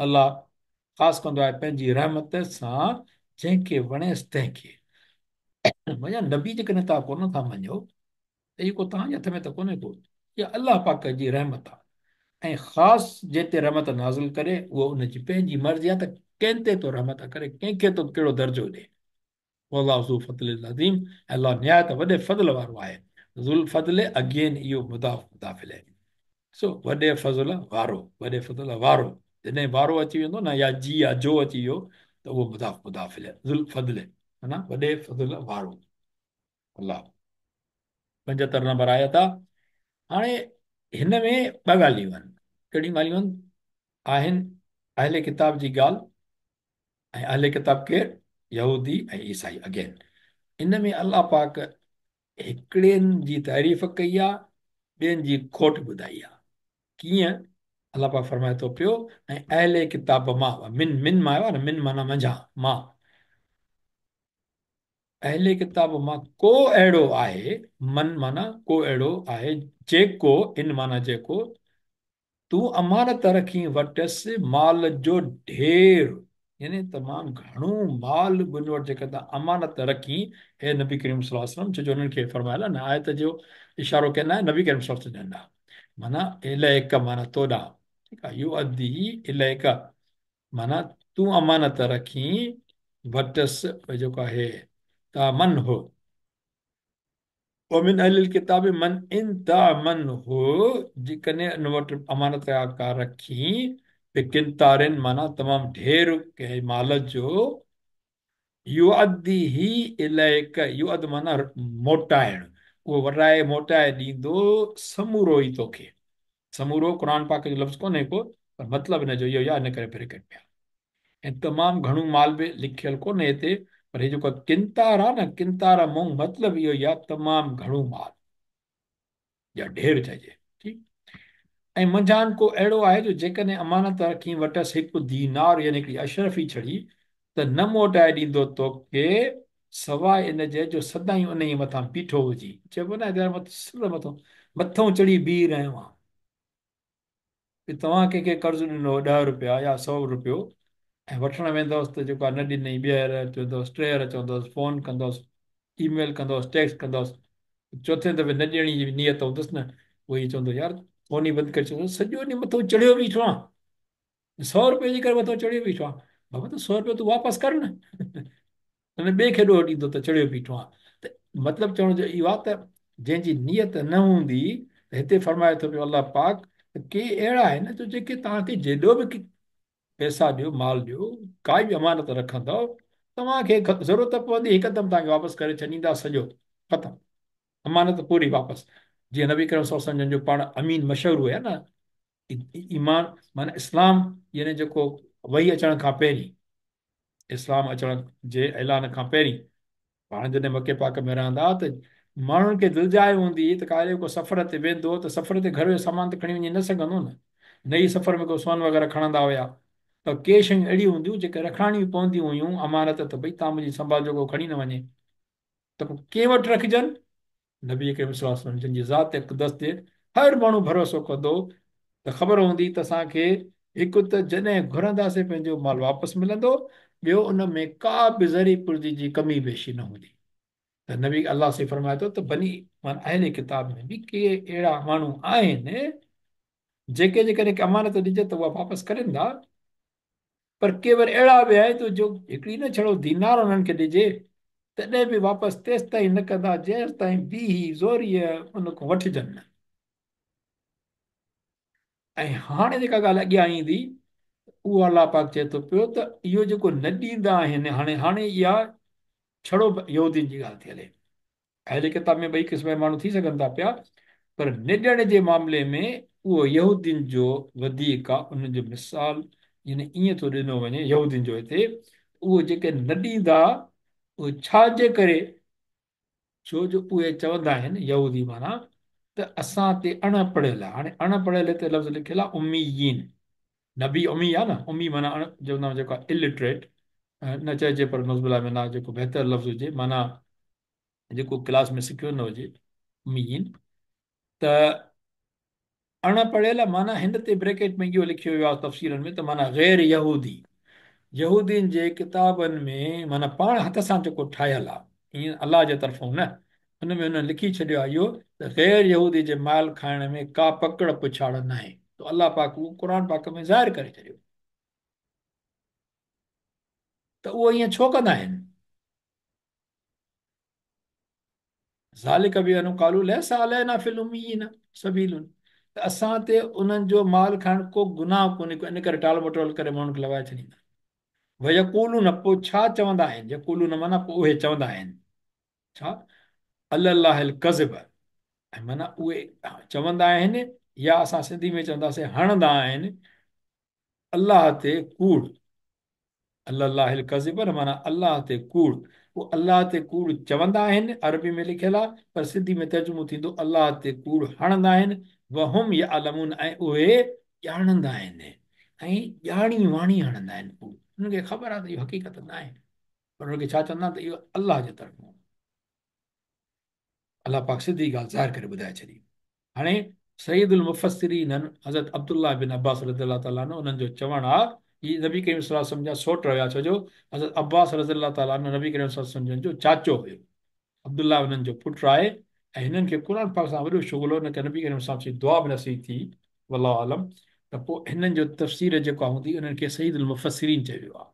الله خاص ڪندو آهي پنهنجي رحمت سان جنهن کي وڻيس تنهن کي. معنيٰ نبي جيڪڏهن توهان ڪونه ٿا مڃو ته اهو ڪو توهان جي هٿ ۾ ته ڪونهي ڪو، اها الله پاڪ جي رحمت آهي ۽ خاص جنهن تي رحمت نازل ڪري اهو ان جي پنهنجي مرضي آهي ته ڪنهن تي ٿو رحمت ڪري، ڪنهن کي ٿو ڪهڙو درجو ڏي. والله ذو الفضل العظيم، ۽ الله نهايت وڏي فضل وارو آهي. ذو الفضل اگين اهو مضاف مضاف اليه، سو وڏي فضل وارو، وڏي فضل وارو، جڏهن وارو اچي ويندو نه يا جي يا جو اچي ويو ته اهو مضاف مضاف اليه، ذو الفضل معنيٰ وڏي فضل وارو. الله. 75 نمبر آيت آ. هاڻي هن ۾ ٻه ڳالهيون آهن. ڪهڙيون ڳالهيون آهن؟ آهن اهل ڪتاب جي ڳالهه ۽ اهل ڪتاب ڪير؟ يهودي ۽ عيسائي. اگين ان ۾ الله پاڪ هڪڙين جي تعريف ڪئي آ، ٻين جي کوٽ ٻڌائي آ. ڪيئن؟ الله پاڪ فرمائي ٿو پيو ۽ اهل ڪتاب مان، من، من مان آيو آ نه، من معنيٰ منجهان، مان، اهل ڪتاب مان ڪو اهڙو آهي، من معنيٰ ڪو اهڙو آهي، جيڪو، ان معنيٰ جيڪو، تون امانت رکين وٽس مال جو ڍير، يعني تمام گهڻو مال به ان وٽ جيڪڏهن تون امانت رکين، اي نبي ڪريم صلي الله عليه وسلم، ڇو جو انهن کي فرمايل آهي نه آيت جو اشارو ڪنهن ڏانهن آهي؟ نبي ڪريم صلي الله عليه وسلم جن ڏانهن، معنيٰ اليڪ معنيٰ تو ڏانهن، ٺيڪ آهي، يؤديه اليڪ معنيٰ تون امانت رکين وٽس جيڪو آهي تامنه ومن اهل الڪتاب من ان تامنه جيڪڏهن ان وٽ امانت ڪا رکين بقنطار معنيٰ تمام ڍير ڪنهن مال جو يؤده اليڪ يؤد معنيٰ موٽائڻ اهو ورائي موٽائي ڏيندو سمورو ئي توکي. سمورو قرآن پاڪ جو لفظ ڪونهي ڪو پر مطلب ان جو اهو ئي آهي ان ڪري بريڪٽ ۾ آهي ۽ تمام گهڻو مال به لکيل ڪونهي هتي پر هي جيڪو قنطار آهي نه قنطار مون مطلب اهو ئي آهي تمام گهڻو مال يا ڍير چئجي ٺيڪ ۽ منجهان ڪو اهڙو آهي جو جيڪڏهن امانت رکين وٽس هڪ دينار يعني هڪڙي اشرفي ڇڙي ته نه موٽائي ڏيندو توکي سواء ان جي جو سدائين انهيء مٿان بيٺو هجي. چئبو ناهي ته يار سر مٿو مٿئون چڙهي بيهي رهيو آهيان. به توهان ڪنهن کي قرض ڏنو هو 10 روپيا يا 100 روپيو ۽ وٺڻ ويندؤس ته جيڪو آهي نه ڏنئي ٻيهر چوندؤس ٽيهر چوندؤس فون ڪندؤس اي ميل ڪندؤس ٽيڪسٽ ڪندؤس چوٿين دفعي نه ڏيڻ جي نيت هوندس نه پوء ائين چوندو يار فون ئي بند ڪري ڇڏيندس سڄو ڏينهن مٿئون چڙهيو بيٺو آهيان. 100 روپئي جي ڪري مٿئون چڙهيو بيٺو آهيان. بابا ته 100 روپيو تون واپس ڪر نه. نه ٻئي کي ڏوهه ڏيندو ته چڙهيو بيٺو آهيان. ته مطلب چوڻ جو اهو آهي ته جنهن جي نيت نه هوندي ته هتي فرمائي ٿو پيو الله پاڪ ته ڪي اهڙا آهن جو جيڪي توهان کي جيڏو به پئسا ڏيو مال ڏيو ڪائي به امانت رکندؤ توهان کي ضرورت پوندي هڪدم توهان کي واپس ڪري ڇڏيندا سڄو ختم امانت پوري واپس جيئن نبي ڪريم صلي الله عليه وسلم جن جو پاڻ امين مشهور هيا نه ايمان معنيٰ اسلام يعني جيڪو وحي اچڻ کان پهرين اسلام اچڻ جي اعلان کان پهرين پاڻ جڏهن مڪي پاڪ ۾ رهندا ته ماڻهن کي دلجاء هوندي هئي ته ڪاڏي ڪو سفر تي ويندو ته سفر تي گهر جو سامان ته کڻي وڃي نه سگهندو نه نه ئي سفر ۾ ڪو سون وغيره کڻندا هيا ته ڪي شيون اهڙيون هونديون جيڪي رکائڻيون پونديون هيون امانت ته ڀئي توهان منهنجي سنڀالجو ڪو کڻي نه وڃي ته پوء ڪنهن وٽ رکجن؟ نبي ڪريم صلي الله عليه وسلم جن جي ذات اقدس تي هر ماڻهو ڀروسو ڪندو ته خبر هوندي ته اسان کي هڪ ته جڏهن گهرنداسين پنهنجو مال واپس ملندو ٻيو ان ۾ ڪا به ذري پرزي جي ڪمي بيشي نه هوندي ته نبي الله سائين فرمائي ٿو ته بني معنيٰ اهل ڪتاب ۾ به ڪي اهڙا ماڻهو آهن جيڪي جيڪڏهن امانت ڏجي ته اها واپس ڪرين ٿا پر ڪي وري اهڙا به آهن ته جو هڪڙي نه ڇڙو دينار انهن کي ڏجي تڏهن به واپس تيستائين نه ڪندا جيستائين بيهي زوريء ان کان وٺجن نه. ۽ هاڻي جيڪا ڳالهه اڳيان ايندي اهو الله پاڪ چئي ٿو پيو ته اهو جيڪو نه ڏيندا آهن هاڻي هاڻي اها ڇڙو يهودين جي ڳالهه ٿي هلي. اهل ڪتاب ۾ ٻئي قسم جا ماڻهو ٿي سگهن ٿا پيا پر نڏڻ جي معاملي ۾ اهو يهودين جو وڌيڪ آ، انهن جو مثال يعني ائين ٿو ڏنو وڃي يهودين جو هتي، اهو جيڪي نه ڏيندا اهو ڇا جي ڪري؟ ڇو جو اهي چوندا آهن يهودي معنيٰ ته اسان تي اڻ پڙهيل آ. هاڻي اڻ پڙهيل هتي لفظ لکيل آ اميين، نبي امي آ نه، امي معنيٰ اڻ چوندا آهن جيڪو الٽريٽ نه چئجي پر نعوذ بالله معنيٰ جيڪو بهتر لفظ هجي معنيٰ جيڪو ڪلاس ۾ سکيو نه هجي اميين ته اڻ پڙهيل معنيٰ هن تي بريڪيٽ ۾ اهو لکيو ويو آهي تفسيرن ۾ ته معنيٰ غير يهودي يهودين جي ڪتابن ۾ معنيٰ پاڻ هٿ سان جيڪو ٺاهيل آهي ائين الله جي طرفون نه ان ۾ انهن لکي ڇڏيو آهي اهو ته غير يهودي جي مال کائڻ ۾ ڪا پڪڙ پڇاڙ ناهي ته الله پاڪ اهو قرآن پاڪ ۾ ظاهر ڪري ڇڏيو ته اهو ائين ڇو ڪندا آهن؟ ذالک بانهم قالوا ليس علينا في الاميين سبيل ته اسان تي انهن جو مال کائڻ ڪو گناهه ڪونهي ڪو ان ڪري ٽال مٽول ڪري ماڻهن کي لوائي ڇڏيندا. ويقولون پوء ڇا چوندا آهن، يقولون معنيٰ پوء اهي چوندا آهن ڇا، علي الله الڪذب ۽ معنيٰ اهي چوندا آهن يا اسان سنڌي ۾ چونداسين هڻندا آهن الله تي ڪوڙ. علي الله الڪذب نه معنيٰ الله تي ڪوڙ. پوء الله تي ڪوڙ چوندا آهن، عربي ۾ لکيل آهي، پر سنڌي ۾ ترجمو ٿيندو الله تي ڪوڙ هڻندا آهن، وهم يعلمون ۽ اهي ڄاڻندا آهن ۽ ڄاڻي واڻي هڻندا آهن ڪوڙ. انهن کي خبر آهي ته اهو حقيقت ناهي، پر انهن کي ڇا چوندا آهن ته اهو الله جي طرفان. الله پاڪ سڌي ڳالهه ظاهر ڪري ٻڌائي ڇڏي. هاڻي سيد المفسرين حضرت عبدالله بن عباس رضي الله تعالٰي عنه انهن جو چوڻ آ، هي نبي ڪريم صلي الله عليه وسلم جا سوٽ هيا ڇو جو حضرت عباس رضي الله تعالٰي عنه نبي ڪريم صلي الله عليه وسلم جن جو چاچو هيو، عبدالله انهن جو پٽ آهي ۽ هنن کي قرآن پاڪ سان وڏو شغل هو، ان ڪري نبي ڪريم صلي الله عليه وسلم جي دعا به نصيب ٿي والله اعلم ته پوء هنن جو تفسير جيڪا هوندي انهن کي سيد المفسرين چيو ويو آ.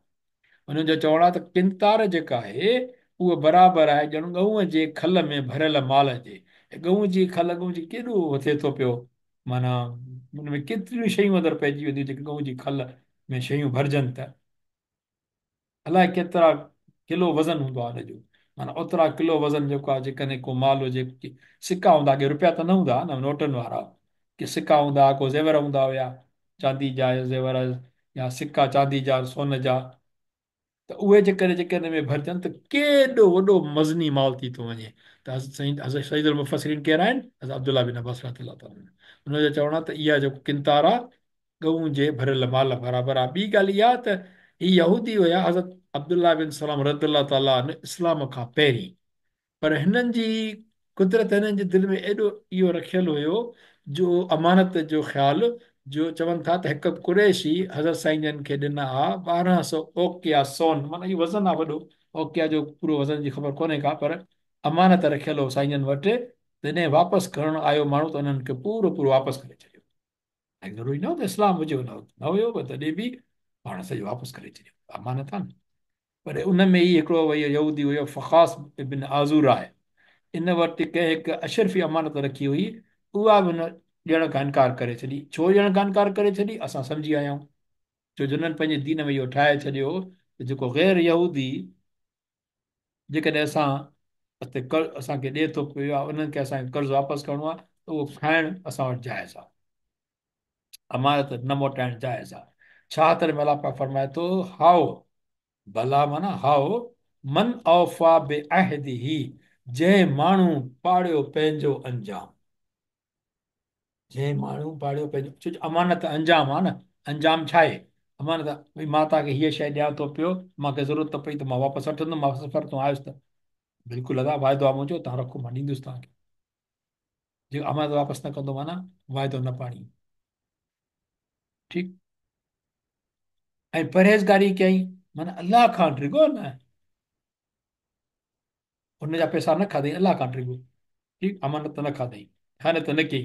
انهن جو چوڻ آهي ته قنطار جيڪا آهي اهو برابر آهي ڄڻ ڳئون جي کل ۾ ڀريل مال جي. ڳئون جي کل ڳئون جي ڪيڏو ٿئي ٿو پيو معنيٰ ان ۾ ڪيتريون شيون اندر پئجي وينديون جيڪي ڳئون جي کل ۾ شيون ڀرجن ته الائي ڪيترا ڪلو وزن هوندو آهي ان جو معنيٰ اوترا ڪلو وزن جيڪو آهي جيڪڏهن ڪو مال هجي سڪا هوندا اڳي روپيا ته نه هوندا هئا نه نوٽن وارا ڪي سڪا هوندا هئا ڪو زيور هوندا هيا چاندي جا زيور يا سڪا چاندي جا سون جا ته اهي جيڪڏهن جيڪي ان ۾ ڀرجن ته ڪيڏو وڏو وزني مال ٿي ٿو وڃي ته حضرت سيد المفسرين ڪير آهن؟ حضرت عبدالله بن عباس رضي الله تعالٰي عنه ان جو چوڻ آهي ته اها جيڪو قنطار آهي ڳئون جي ڀريل مال برابر آهي. ٻي ڳالهه اها ته هي يهودي هيا حضرت عبدالله بن سلام رضي الله تعالٰي عنه اسلام کان پهرين پر هنن جي قدرت هنن جي دل ۾ ايڏو اهو رکيل هيو جو امانت جو خيال جو چون ٿا ته هڪ قريشي حضرت سائين جن کي ڏنا ها 1200 اوقيا سون معنيٰ اهو وزن آهي وڏو اوقيا جو پورو وزن جي خبر ڪونهي ڪا پر امانت رکيل هو سائين جن وٽ جڏهن واپس ڪرڻ آيو ماڻهو ته انهن کي پورو پورو واپس ڪري ڇڏيو ۽ ضروري نه هو ته اسلام هجي ان وقت نه هيو پر تڏهن به پاڻ سڄو واپس ڪري ڇڏيو امانت آهي نه پر ان ۾ ئي هڪڙو وئي يهودي هيو فخاص ابن عازور آهي ان وٽ ڪنهن هڪ اشرفي امانت رکي هئي اها به هن ڏيڻ کان انڪار ڪري ڇڏي ڇو ڏيڻ کان انڪار ڪري ڇڏي اسان سمجهي آيا آهيون ڇو جو هنن پنهنجي دين ۾ اهو ٺاهي ڇڏيو هو ته جيڪو غير يهودي جيڪڏهن اسان تي اسان کي ڏئي ٿو پيو يا انهن کي اسان کي قرض واپس ڪرڻو آهي ته اهو کائڻ اسان وٽ جائز آهي امانت نه موٽائڻ جائز آهي 76 ۾ الله پاڪ فرمائي ٿو هائو بليٰ معنيٰ هائو من اوفا بعهده جنهن ماڻهو پاڙيو پنهنجو انجام جنهن ماڻهو پاڙيو پنهنجو ڇو جو امانت انجام آ نه انجام ڇا آهي امانت ڀئي مان توهان کي هيء شيء ڏيان ٿو پيو مان کي ضرورت پئي ته مان واپس وٺندم مان سفر تان آيس ته بلڪل ادا واعدو آ منهنجو توهان رکو مان ڏيندس توهان کي جيڪو امانت واپس نه ڪندو معنيٰ واعدو نه پاڙي ٺيڪ ۽ پرهيزگاري ڪيائين معنيٰ الله کان ڊڄو نه ان جا پئسا نه کاڌائين الله کان ڊڄو ٺيڪ امانت نه کاڌائين خيانت نه ڪئي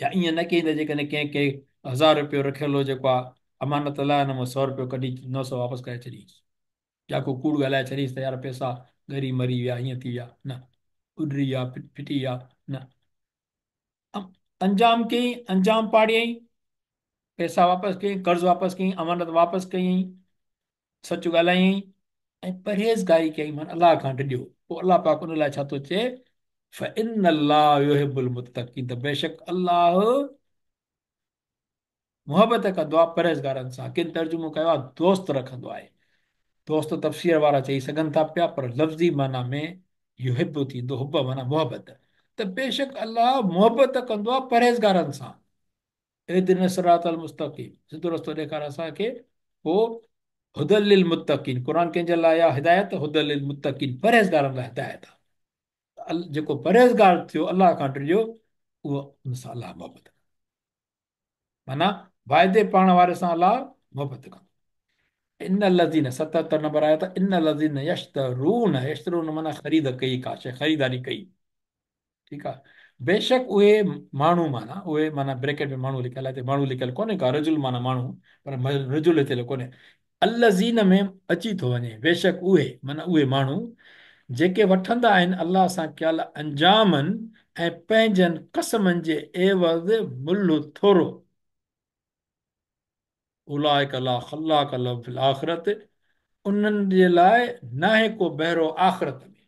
يا ائين نه ڪئي ته جيڪڏهن ڪنهن کي هزار روپيو رکيل هو جيڪو آ امانت لاء ان مان سو روپيو ڪڍي 900 واپس ڪري ڇڏيس يا ڪو ڪوڙ ڳالهائي ڇڏيس ته يار پئسا ڳري مري ويا هيئن ٿي ويا نه اڏري ويا ڦٽي ويا نه انجام ڪيائين انجام پاڙيائين پئسا واپس ڪيائين قرض واپس ڪيائين امانت واپس ڪيائين سچ ڳالهايائين ۽ پرهيزگاري ڪيائين معنيٰ الله کان ڊڄيو پوء الله پاڪ ان لاء ڇا ٿو چئي فان الله يحب المتقين ته بيشڪ الله محبت ڪندو آهي پرهيزگارن سان. ڪن ترجمو ڪيو آهي دوست رکندو آهي. دوست تفسير وارا چئي سگهن ٿا پيا پر لفظي معنيٰ ۾ يحب ٿيندو، حب معنيٰ محبت، ته بيشڪ الله محبت ڪندو آهي پرهيزگارن سان. اهدنا الصراط المستقيم سڌو رستو ڏيکار اسان کي. پوء هدي للمتقين قرآن ڪنهن جي لاء آهي هدايت؟ هدي للمتقين پرهيزگارن لاء هدايت آهي. جيڪو پرهيزگار ٿيو الله کان ڊڄيو اهو ان سان الله محبت ڪندو، معنيٰ واعدي پاڻ واري سان الله محبت ڪندو. ان الذين 77 نمبر آيت ان الذين يشترون، يشترون معنيٰ خريد ڪئي ڪا شيء، خريداري ڪئي، ٺيڪ آ. بيشڪ اهي ماڻهو معنيٰ اهي معنيٰ بريڪيٽ ۾ ماڻهو لکيل آهي، هتي ماڻهو لکيل ڪونهي ڪا، رجل معنيٰ ماڻهو، پر رجل هتي ڪونهي، الذين ۾ اچي ٿو وڃي، بيشڪ اهي معنيٰ اهي ماڻهو جيڪي وٺندا آهن الله سان ڪيل انجامن ۽ پنهنجن قسمن جي عيوض ملهه ٿورو، اولئک لا خلاق لهم في الاخرة انهن جي لاء ناهي ڪو بهرو آخرت ۾.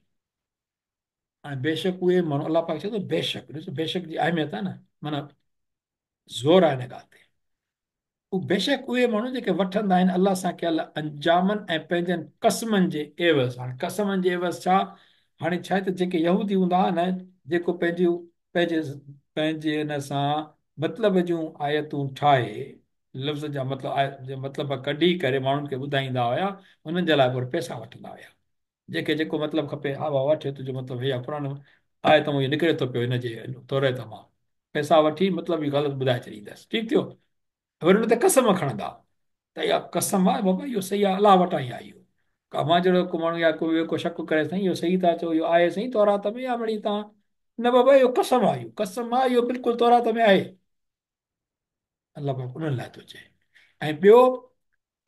۽ بيشڪ اهي ماڻهو، الله پاڪ چئي ٿو بيشڪ، ڏسو بيشڪ جي اهميت آهي نه، معنيٰ زور آهي ان ڳالهه تي. هو بيشڪ اهي ماڻهو جيڪي وٺندا آهن الله سان ڪيل انجامن ۽ پنهنجن قسمن جي عيوض. هاڻي قسمن جي عيوض ڇا؟ هاڻي ڇا آهي ته جيڪي يهودي هوندا هئا نه، جيڪو پنهنجي پنهنجي پنهنجي ان سان مطلب جون آيتون ٺاهي، لفظ جا مطلب مطلب ڪڍي ڪري ماڻهن کي ٻڌائيندا هيا، انهن جي لاء پوء پئسا وٺندا هيا. جنهن کي جيڪو مطلب کپي، ها بابا وٺ تنهنجو مطلب هي آهي، قرآن آيت مان اهو نڪري ٿو پيو، هن جي توريت مان پئسا وٺي مطلب ئي غلط ٻڌائي ڇڏيندس. ٺيڪ ٿيو، وري ان تي قسم کڻندا ته اها قسم آهي بابا اهو صحيح آهي، الله وٽان ئي آهي اهو. مان جهڙو ڪو ماڻهو يا ڪو ٻيو ڪو شڪ ڪري سائين اهو صحيح ٿا چئو، اهو آهي سائين تورات ۾ يا مڙئي تان نه بابا اهو قسم آهي، اهو قسم آهي، اهو بلڪل تورات ۾ آهي. الله پاڪ انهن لاء ٿو چئي. ۽ ٻيو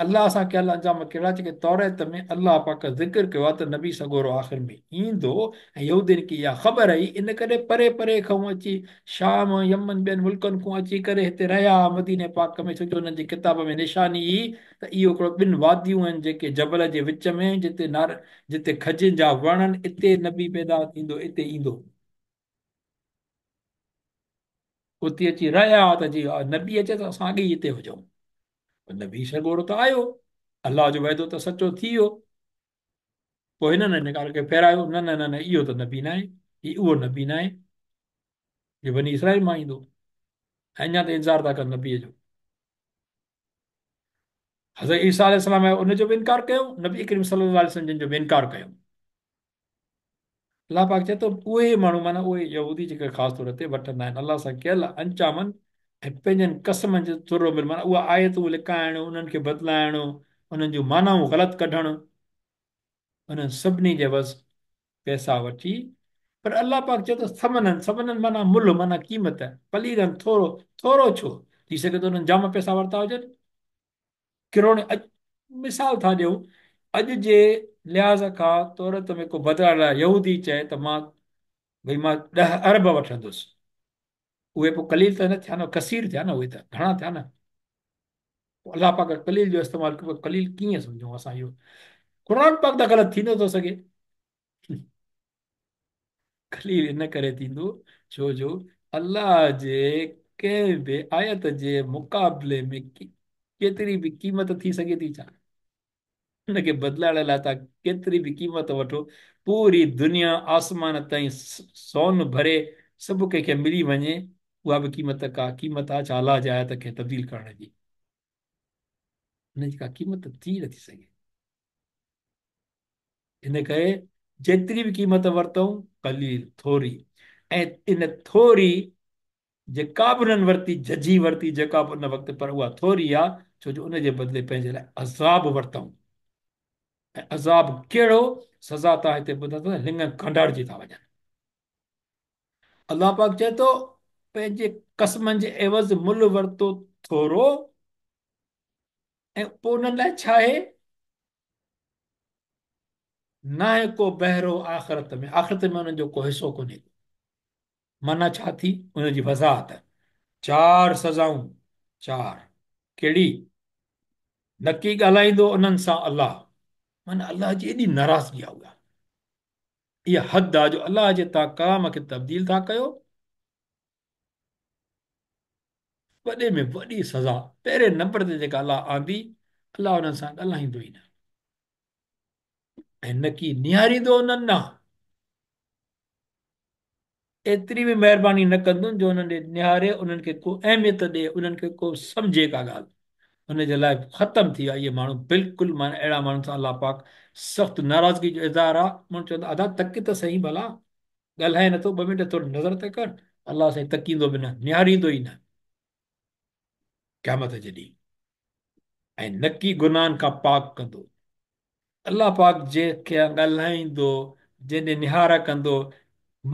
الله سان ڪيل انجام ڪهڙا جيڪي توريت ۾ الله پاڪ ذڪر ڪيو آهي ته نبي سڳورو آخر ۾ ايندو ۽ يهودين کي اها خبر هئي ان ڪري پري پري کان اچي شام يمن ٻين ملڪن کان اچي ڪري هتي رهيا مديني پاڪ ۾ ڇو جو انهن جي ڪتاب ۾ نشاني هئي ته اهو هڪڙو ٻن واديون آهن جيڪي جبل جي وچ ۾ جتي نار جتي کجين جا وڻ آهن اتي نبي پيدا ٿيندو اتي ايندو. اتي اچي رهيا ته جي نبي اچي ته اسان اڳي ئي هتي هجون. پر نبي سڳورو ته آيو، الله جو وعدو ته سچو ٿي ويو. پوء هنن هن ڳالهه کي ڦيرايو، نه نه نه نه اهو ته نبي ناهي، هي اهو نبي ناهي جو بني اسرائيل مان ايندو. ۽ اڃا ته انتظار ٿا ڪن نبي جو. حضرت عيسيٰ عليه السلام آيو ان جو به انڪار ڪيو، نبي ڪريم صلي الله عليه وسلم جن جو به انڪار ڪيو. الله پاڪ چئي ٿو اهي ماڻهو معنيٰ اهي يهودي جيڪي خاص طور تي وٺندا آهن الله سان ڪيل انجامن ۽ پنهنجن قسمن جي ٿورو ملهه معنيٰ اها آيتون لڪائڻ انهن کي بدلائڻ انهن جون معنائون غلط ڪڍڻ انهن سڀني جي عيوض پئسا وٺي پر الله پاڪ چئي ٿو ثمنن ثمنن معنيٰ ملهه معنيٰ قيمت قليلن ٿورو ٿورو ڇو ٿي سگهي ٿو انهن جام پئسا ورتا هجن ڪروڙين اڄ مثال ٿا ڏيون اڄ جي لحاظ کان توريت ۾ ڪو بدلائڻ لاء يهودي چئي ته مان ڀئي مان 10 ارب وٺندس اهي پوء قليل ته نه ٿيا نه ڪثير ٿيا نه اهي ته گهڻا ٿيا نه پوء الله پاڪ قليل جو استعمال ڪيو قليل ڪيئن سمجهون اسان اهو قرآن پاڪ ته غلط ٿي نٿو سگهي قليل ان ڪري ٿيندو ڇو جو الله جي ڪنهن به آيت جي مقابلي ۾ ڪيتري به قيمت ٿي سگهي ٿي ڇا؟ ان کي بدلائڻ لاء توهان ڪيتري به قيمت وٺو، پوري دنيا آسمان تائين سون ڀري سڀ ڪنهن کي ملي وڃي، اها به قيمت ڪا قيمت آهي ڇا الله جي آيت کي تبديل ڪرڻ جي؟ ان جي ڪا قيمت ٿي نٿي سگهي. ان ڪري جيتري به قيمت ورتئون قليل، ٿوري، ۽ ان ٿوري جيڪا به انهن ورتي ججهي ورتي جيڪا به ان وقت پر اها ٿوري آ ڇو جو ان جي بدلي پنهنجي لاء عذاب ورتئون ۽ عذاب ڪهڙو سزا تان هتي ٻڌندا ته لڱ ڪانڊارجي ٿا وڃن. الله پاڪ چئي ٿو پنهنجي قسمن جي عيوض ملهه ورتو ٿورو ۽ پوء انهن لاء ڇا آهي؟ ناهي ڪو بهرو آخرت ۾، آخرت ۾ انهن جو ڪو حصو ڪونهي ڪو. معنيٰ ڇا ٿي؟ ان جي وضاحت، چار سزائون، چار، ڪهڙي؟ نڪي ڳالهائيندو انهن سان الله، معنيٰ الله جي ايڏي ناراضگي آهي اها. اها حد آ جو الله جي توهان ڪلام کي تبديل ٿا ڪيو. وڏي ۾ وڏي سزا پهرين نمبر تي جيڪا الله آندي، الله انهن سان ڳالهائيندو ئي نه ۽ نه ڪي نهاريندو انهن ڏانهن. ايتري به مهرباني نه ڪندن جو انهن ڏي نهاري، انهن کي ڪو اهميت ڏي، انهن کي ڪو سمجهي ڪا ڳالهه. ان جي لاء ختم ٿي ويا اهي ماڻهو بلڪل معنيٰ اهڙا ماڻهن سان الله پاڪ سخت ناراضگي جو اظهار آ. ماڻهو چوندا ادا تڪ ته سهي ڀلا، ڳالهائي نٿو ٻه منٽ ٿورو نظر ته ڪر. الله سائين تڪيندو به نه، نهاريندو ئي نه قيامت جي ڏينهن، ۽ نڪي گناهن کان پاڪ ڪندو. الله پاڪ جنهن کي ڳالهائيندو، جنهن ڏي نهار ڪندو،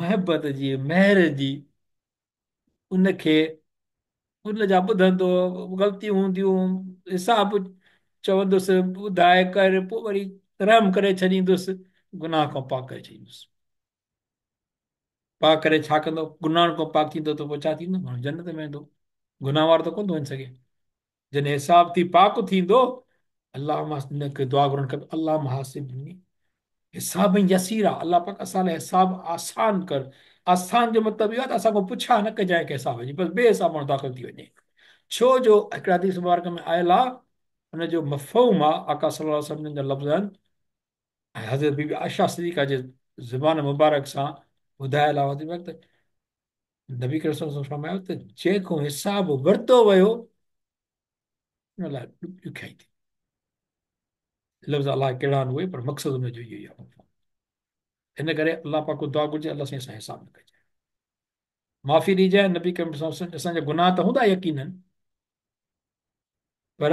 محبت جي، مهر جي، ان کي ان جا ٻڌندو، غلطيون هونديون، حساب چوندس، ٻڌائي ڪر، پوء وري رحم ڪري ڇڏيندس، گناهه کان پاڪ ڪري ڇڏيندس. پاڪ ڪري ڇا ڪندو؟ گناهن کان پاڪ ٿيندو ته پوء ڇا ٿيندو؟ ماڻهو جنت ۾ ويندو، گناهه وارو ته ڪونه ٿو وڃي سگهي. جڏهن حساب ٿي پاڪ ٿيندو، اللهم ان کي دعا گهرڻ کپي، اللهم حاسبني حسابا يسيرا، الله پاڪ اسان لاء حساب آسان ڪر. آسان جو مطلب اهو آهي ته اسان کان پڇا نه ڪجانء ڪنهن حساب جي، بس بي حساب ماڻهو داخل ٿي وڃي. ڇو جو هڪڙي حديث مبارڪ ۾ آيل آهي، ان جو مفهوم آهي، آقا صلي الله عليه وسلم جن جا لفظ آهن ۽ حضرت بي بي عائشه صديقه جي زبان مبارڪ سان ٻڌايل آهي ته نبي ڪريم صلي الله عليه وسلم فرمايو ته جنهن کان حساب ورتو ويو ان لاء ڏکيائي ٿي. لفظ الله ڪهڙا آهن اهي، پر مقصد ان جو اهو ئي آهي. ان ڪري الله پاڪ کان دعا گهرجي، الله سائين اسان حساب نه ڪجي، معافي ڏجانء. نبي ڪريم صلي الله عليه وسلم اسان جا گناهه ته هوندا يقينن، پر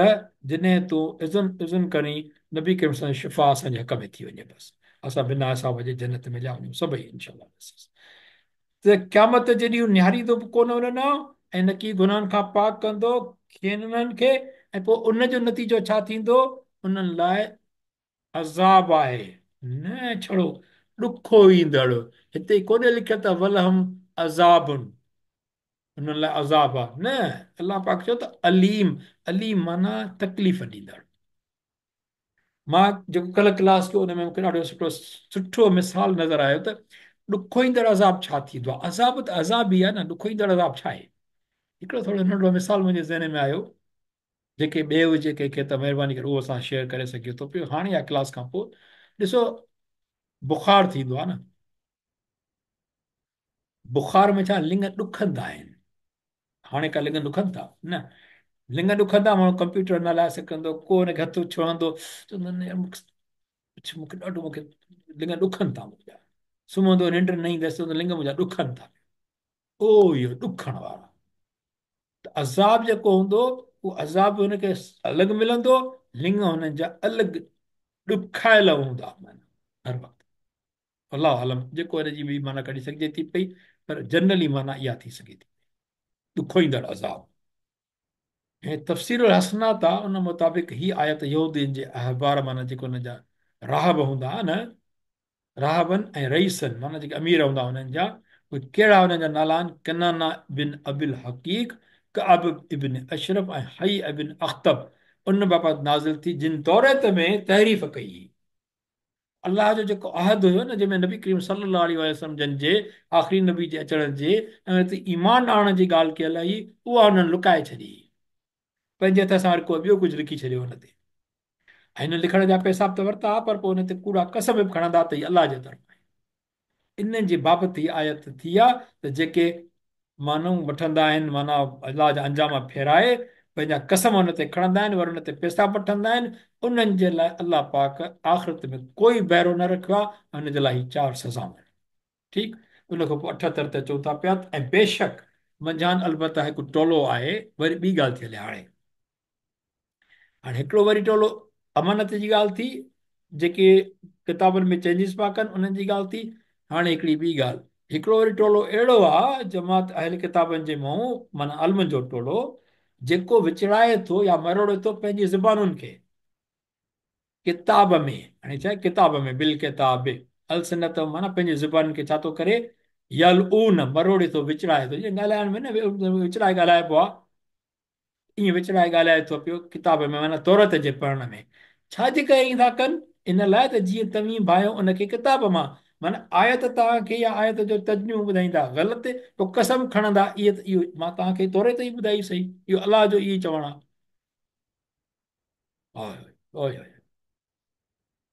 جڏهن تون اذن اذن ڪرين، نبي ڪريم صلي الله عليه وسلم شفاعت اسان جي حق ۾ ٿي وڃي، بس اسان بنا حساب جي جنت ۾ هليا وڃون سڀئي انشاء الله. ته قيامت جي ڏينهن نهاريندو به ڪونه انهن ڏانهن ۽ نڪي گناهن کان پاڪ ڪندو کين انهن کي، ۽ پوء ان جو نتيجو ڇا ٿيندو؟ انهن لاء عذاب آهي نه ڇڙو ڏکوئيندڙ. هتي ڪونهي لکيل ته ولهم عذاب، انهن لاء عذاب آهي، نه، الله پاڪ چيو ته اليم، اليم معنيٰ تڪليف ڏيندڙ. مان جيڪو ڪلهه ڪلاس ڪيو ان ۾ مونکي ڏاڍو سٺو سٺو مثال نظر آيو ته ڏکوئيندڙ عذاب ڇا ٿيندو آهي. عذاب ته عذاب ئي آهي نه، ڏکوئيندڙ عذاب ڇا آهي؟ هڪڙو ٿورو ننڍڙو مثال منهنجي ذهن ۾ آيو، جيڪي ٻئي هجي ڪنهن کي ته مهرباني ڪري اهو اسان شيئر ڪري سگهجي ٿو پيو هاڻي يا ڪلاس کان پوء. ڏسو بخار ٿيندو آهي نه، بخار ۾ ڇا لڱ ڏکندا آهن. هاڻي ڪا لڱ ڏکن ٿا؟ نه، لڱ ڏکندا، ماڻهو ڪمپيوٽر نه هلائي سگهندو، ڪو هن کي هٿ ڇهندو، چوندو نه يار مونکي ڏاڍو مونکي لڱ ڏکن ٿا منهنجا، سمهندو ننڊ نه ايندس، چوندو لڱ منهنجا ڏکن ٿا. او اهو ڏکڻ وارا ته عذاب جيڪو هوندو اهو عذاب به هن کي الڳ ملندو، لڱ هنن جا الڳ ڏکايل هوندا معنيٰ هر وقت. الله اعلم جيڪو ان جي ٻي معنيٰ ڪڍي سگهجي ٿي پئي، پر جنرلي معنيٰ اها ٿي سگهي ٿي ڏکوئيندڙ عذاب. ۽ تفسير الحسنات آ ان مطابق هي آيت يهودين جي احبار معنيٰ جيڪو انهن جا راهب هوندا ها نه، راهبن ۽ رئيسن معنيٰ جيڪي امير هوندا انهن جا، اهي ڪهڙا انهن جا نالا آهن، ڪنانه بن ابي الحقيق، ڪعب ابن اشرف ۽ حيي ابن اخطب، ان بابت نازل ٿي جن توريت ۾ تحريف ڪئي هئي. الله جو جيڪو عهد هيو نه جنهن ۾ نبي ڪريم صلي الله عليه وآله وسلم جن جي آخري نبي جي اچڻ جي ۽ ان تي ايمان آڻڻ جي ڳالهه ڪيل هئي، اها انهن لڪائي ڇڏي هئي. پنهنجي هٿ سان وري ڪو ٻيو ڪجهه لکي ڇڏيو ان تي. ۽ هنن لکڻ جا پئسا به ته ورتا ها پر پوء ان تي ڪوڙا قسم به کڻندا ته هي الله جي طرفان آهي. انهن جي بابت هي آيت ٿي آ ته جيڪي مانون وٺندا آهن معنيٰ الله جا انجام ڦيرائي پنهنجا قسم ان تي کڻندا آهن وري ان تي پئسا به وٺندا آهن، انهن جي لاء الله پاڪ آخرت ۾ ڪوئي بهرو نه رکيو آهي ۽ ان جي لاء هي چار سزائون آهن. ٺيڪ ان کان پوء 78 تي اچون ٿا پيا ته ۽ بيشڪ منجهان البته هڪ ٽولو آهي، وري ٻي ڳالهه ٿي هلي هاڻي. هاڻي هڪڙو وري ٽولو امانت جي ڳالهه ٿي، جيڪي ڪتابن ۾ چينجز پيا ڪن انهن جي ڳالهه ٿي، هاڻي هڪڙي ٻي ڳالهه، هڪڙو وري ٽولو اهڙو آ جماعت اهل ڪتابن جي مئون معنيٰ عالمن جو ٽولو جيڪو وچڙائي ٿو يا مروڙي ٿو پنهنجي زبانن کي ڪتاب ۾، هاڻي ڇا آهي ڪتاب ۾ بالڪتاب السنت معنيٰ پنهنجي زبانن کي ڇا ٿو ڪري يلعون مروڙي ٿو وچڙائي ٿو، جيئن ڳالهائڻ ۾ نه وچڙائي ڳالهائبو آ ائين وچڙائي ڳالهائي ٿو پيو ڪتاب ۾ معنيٰ تورات جي پڙهڻ ۾. ڇا جي ڪري ائين ٿا ڪن؟ ان لاء ته جيئن توهين ڀانئيو ان کي ڪتاب مان. معنيٰ آيت توهان کي يا آيت جو ترجمو ٻڌائيندا غلط، پوء قسم کڻندا اهي ته اهو مان توهان کي توريت ئي ٻڌائي صحيح، اهو الله جو ئي چوڻ آهي. اوئي اوئي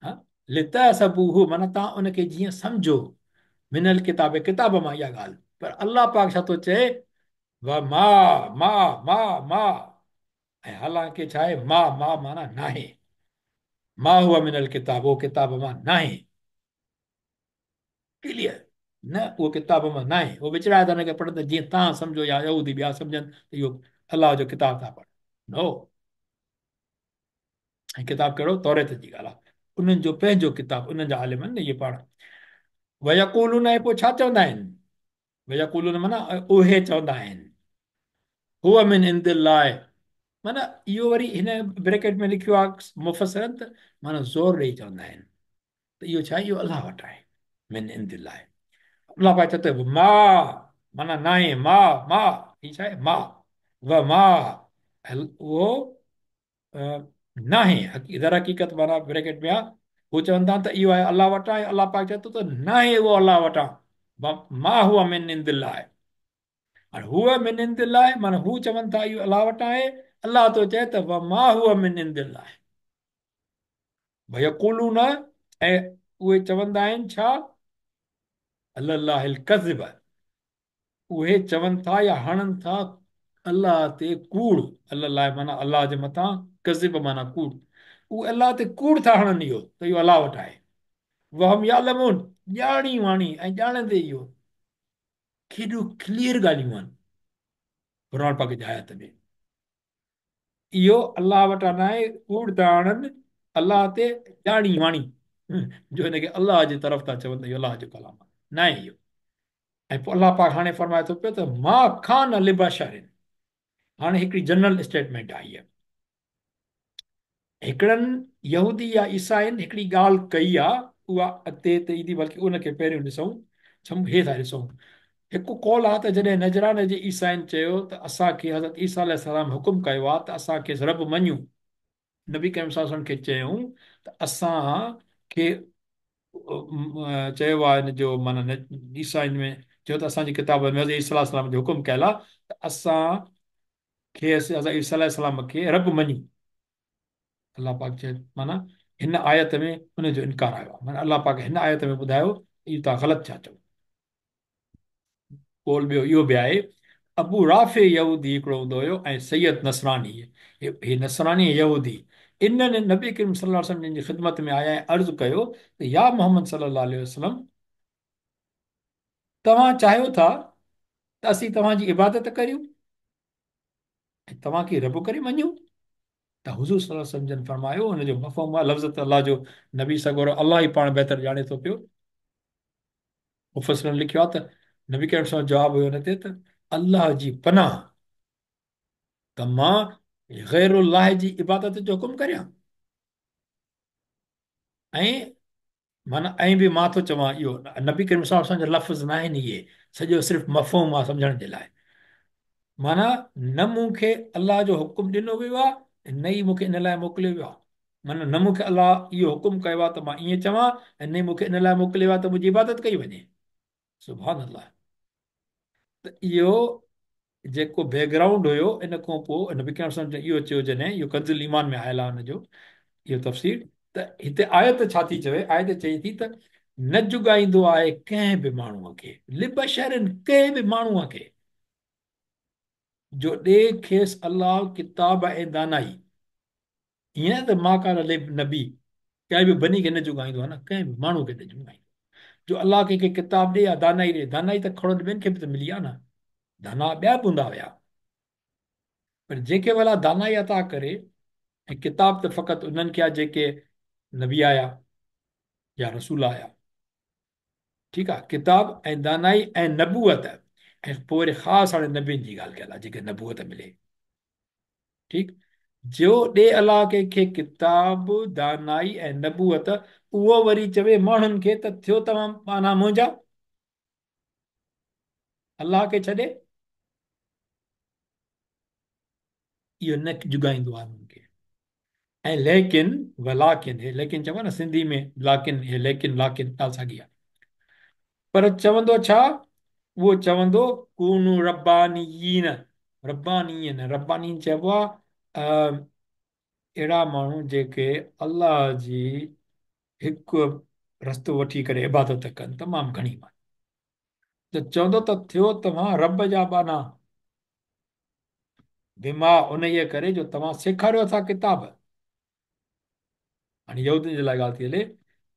ها لتحسبوه معنيٰ توهان ان کي جيئن سمجهو، من الڪتاب ڪتاب مان اها ڳالهه، پر الله پاڪ ڇا ٿو چئي، وما ما ما ما، ۽ حالانڪه ڇا آهي ما ما معنيٰ ناهي، ما هو من الڪتاب اهو ڪتاب مان ناهي، ڪليئر نه اهو ڪتاب مان ناهي، اهو وچڙائي ٿا هن کي پڙهن ته جيئن توهان سمجهو يا يهودي ٻيا سمجهن ته اهو الله جو ڪتاب ٿا پڙهن. نو، ۽ ڪتاب ڪهڙو؟ توريت جي ڳالهه آهي، انهن جو پنهنجو ڪتاب، انهن جا عالم آهن نه اهي پاڻ. ويقولون ۽ پوء ڇا چوندا آهن؟ ويقولون معنيٰ اهي چوندا آهن، هو من عند الله، معنيٰ اهو وري هن بريڪيٽ ۾ لکيو آهي مفسرن ته معنيٰ زور ڏيئي چوندا آهن ته اهو ڇا آهي؟ اهو الله وٽ آهي، من عند الله. الله پاڪ چوي ٿو ما معنيٰ ناهي، ما ما هي ڇا آهي؟ ما وما اهو ناهي، در حقيقت معنيٰ بريڪيٽ ۾ آ، هو چون ٿا ته اهو آهي الله وٽان، ۽ الله پاڪ چوي ٿو ته ناهي اهو الله وٽان، ما هو من عند الله، هاڻي هو من عند الله معنيٰ هو چون ٿا اهو الله وٽان آهي، الله ٿو چئي ته وما هو من عند الله. ويقولون ۽ اهي چوندا آهن ڇا؟ علي الله الڪذب، اهي چون ٿا يا هڻن ٿا الله تي ڪوڙ، علي الله معنيٰ الله جي مٿان، ڪذب معنيٰ ڪوڙ، اهي الله تي ڪوڙ ٿا هڻن اهو ته اهو الله وٽ آهي، وهم يعلمون ڄاڻي واڻي ۽ ڄاڻندي اهو، ڪيڏو ڪليئر ڳالهيون آهن قرآن پاڪ جي آيت ۾. اهو الله وٽان ناهي، ڪوڙ ٿا هڻن الله تي ڄاڻي واڻي جو هن کي الله جي طرف ٿا چون ته اهو الله جو ڪلام آهي، ناهي اهو. ۽ پوء الله پاڪ هاڻي فرمائي ٿو پيو ته ما ڪان لبشر، هاڻي هڪڙي جنرل اسٽيٽمينٽ آئي آهي، هڪڙن يهودي يا عيسائين هڪڙي ڳالهه ڪئي آ، اها اڳتي هتي ايندي، بلڪه ان کي پهريون ڏسون، ڇم هي ٿا ڏسون. هڪ قول آ ته جڏهن نجران جي عيسائين چيو ته اسان کي حضرت عيسيٰ عليه السلام حڪم ڪيو آ ته اسان کيس رب مڃون، نبي ڪريم صلي الله عليه وسلم کي چيائون ته اسان کي چيو آ ان جو معنيٰ عيسائين ۾ چيو ته اسان جي ڪتاب ۾ حضرت عيسيٰ عليه السلام جو حڪم ڪيل آ ته اسان کيس حضرت عيسيٰ عليه السلام کي رب مڃون. الله پاڪ چئي معنيٰ هن آيت ۾ ان جو انڪار آيو آهي، معنيٰ الله پاڪ هن آيت ۾ ٻڌايو اهو توهان غلط ٿا چئو. قول ٻيو اهو به آهي، ابو رافع يهودي هڪڙو هوندو هيو ۽ سيد نصراني، هي نصراني ۽ يهودي انهن نبي ڪريم صلي الله عليه وسلم جن جي خدمت ۾ آيا ۽ عرض ڪيو ته يا محمد صلي الله عليه وسلم توهان چاهيو ٿا ته اسين توهان جي عبادت ڪريون ۽ توهان کي رب ڪري مڃون؟ ته حضور صلي الله عليه وسلم جن فرمايو، ان جو مفهوم آهي، لفظ ته الله جو نبي سڳورو الله ئي پاڻ بهتر ڄاڻي ٿو پيو. مفسرن لکيو آهي ته نبي ڪريم صلي الله عليه وسلم جواب هيو ان تي ته الله جي پناهه ته مان غير الله جي عبادت جو حڪم ڪريان ۽ معنيٰ ۽ به مان ٿو چوان اهو نبي ڪريم صلي الله عليه وسلم جا لفظ نه آهن، اهي سڄو صرف مفهوم آهي سمجهڻ جي لاء. معنيٰ نه مون کي الله جو حڪم ڏنو ويو آهي نه ئي مون کي ان لاء موڪليو ويو آهي. معنيٰ نه مون کي الله اهو حڪم ڪيو آهي ته مان ائين چوان ۽ نه ئي مون کي ان لاء موڪليو ويو آهي ته منهنجي عبادت ڪئي وڃي. سبحان الله. ته اهو جيڪو بيڪ گرائونڊ هيو ان کان پوء نبي ڪريم صلي الله عليه وسلم اهو چيو جڏهن اهو ڪنز الايمان ۾ آيل آهي ان جو اهو تفسير ته هتي آيت ڇا ٿي چوي؟ آيت چئي ٿي ته نه جڳائيندو آهي ڪنهن به ماڻهوء کي، لبشر ڪنهن به ماڻهوء کي، جو ڏي کيس الله ڪتاب ۽ دانائي. ائين نه ته ما ڪان لنبي ڪنهن به بني کي نه جڳائيندو آهي نه ڪنهن به ماڻهوء کي نه جڳائيندو جو الله ڪنهن کي ڪتاب ڏي يا دانائي ڏي. دانائي ته کڙو ٻين کي به ته ملي آهي نه، دانا ٻيا به هوندا هيا، پر جنهن کي ڀلا دانائي عطا ڪري ۽ ڪتاب ته فقط انهن کي آهي جيڪي نبي آيا يا رسول آيا. ٺيڪ آهي، ڪتاب ۽ دانائي ۽ نبوت ۽ پوء وري خاص هاڻي نبين جي ڳالهه ڪيل آهي جيڪي نبوت ملي. ٺيڪ، جو ڏي الله ڪنهن کي ڪتاب، دانائي ۽ نبوت، اهو وري چوي ماڻهن کي ته ٿيو توهان ٻانها منهنجا، الله کي ڇڏي. اهو نه جڳائيندو آهي انهن کي. ۽ ليڪن ولاڪن، هي ليڪن چئبو آهي نه سنڌي ۾ لاڪن، هي ليڪن لاڪن ڳالهه ساڳي آهي. पर चवंदो छा? उहो चवंदो कूनू रब्बानीयीन, रब्बानीयीन, रब्बानीयीन चइबो आहे अहिड़ा माण्हू जेके अल्लाह जी हिकु रस्तो वठी करे इबादत कनि तमामु घणी माना। त चवंदो त थियो तव्हां रब जा ॿान्हा, बिमा उन करे जो तव्हां सेखारियो था किताब। हाणे यहूदियुनि जे लाइ ॻाल्हि थी हले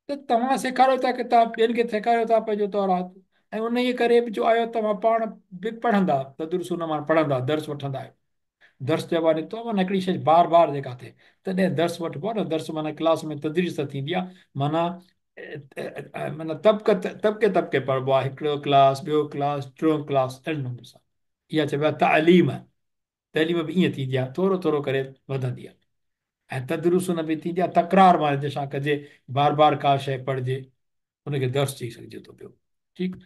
त तव्हां सेखारियो था किताब, ॿियनि खे सेखारियो था पंहिंजो तौरात, ऐं उन करे बि जो आयो तव्हां पाण बि पढ़ंदा, तदुरसुन माना पढ़ंदा, दर्स वठंदा आहियो। दर्स चइबो आहे निकितो माना हिकिड़ी शइ बार बार जेका थिए तॾहिं दर्स वठिबो आहे न। दर्स माना क्लास में तदरीस थींदी आहे, माना माना तबके तबके तबके पढ़िबो आहे, हिकिड़ो क्लास, ॿियो क्लास, टियों क्लास, अहिड़े नमूने सां। इहा चइबो आहे तालीम। तालीम बि ईअं थींदी आहे, थोरो थोरो करे वधंदी आहे। ऐं तदरुसुन बि थींदी आहे तकरार, माना जंहिंसां कजे बार बार का शइ पढ़िजे उनखे दर्स चई सघिजे थो पियो। ठीकु,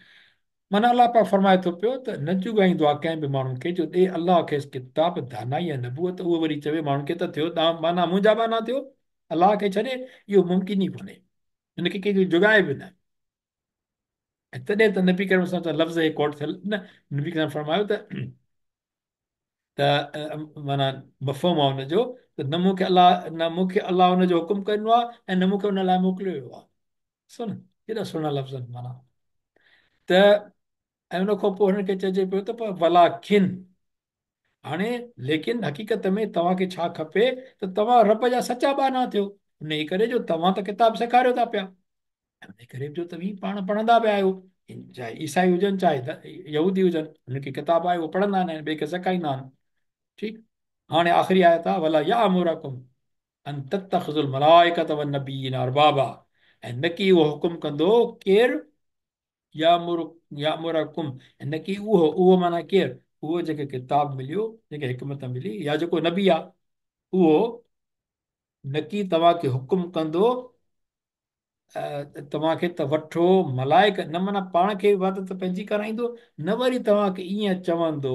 माना अलाह पाक फरमाए थो पियो त न जुगाईंदो आहे कंहिं बि माण्हू खे जो ॾे अलाह खेसि किताब, दानाई ऐं नबूअत, उहो वरी चवे माण्हुनि खे त थियो तव्हां माना मुंहिंजा माना थियो, अलाह खे छॾे, इहो मुमकिन ई कोन्हे, हिनखे कंहिंखे जुगाए बि न। ऐं तॾहिं त नबी करीम सां लफ़्ज़ हे कोट थियल न, नबी करीम फरमायो त माना मफ़हूम आहे हुनजो त न मूंखे अलाह, न मूंखे अलाह हुनजो हुकुम करिणो आहे ऐं न मूंखे हुन लाइ मोकिलियो वियो आहे। ॾिसो न केॾा सुहिणा लफ़्ज़ आहिनि माना। त ऐं हुन खां पोइ हुननि खे चइजे पियो त पर वलाकिन, हाणे लेकिन हक़ीक़त में तव्हांखे छा खपे त तव्हां रब जा सचा ॿान्हा थियो, उन करे जो तव्हां त किताब सेखारियो था पिया, उन करे जो तव्हीं पाण पढ़ंदा पिया आहियो, चाहे ईसाई हुजनि चाहे यहूदी हुजनि, हुननि खे किताब आहे उहो पढ़ंदा आहिनि ऐं ॿिए खे सेखारींदा आहिनि। ठीकु, हाणे आख़िरी आयत आहे वला यामुरकुम अन तत्तख़िज़ुल मलाइकत वन नबिय्यीन अरबाबा, ऐं न की उहो हुकुम कंदो केरु, यामुरकुम, ऐं न की उहो, उहो माना केरु, उहो जेके किताब मिलियो, जेके हिकमत मिली या जेको नबी आहे उहो न की तव्हांखे हुकुम कंदो तव्हांखे त वठो मलाइक, न माना पाण खे इबादत पंहिंजी कराईंदो, न वरी तव्हांखे ईअं चवंदो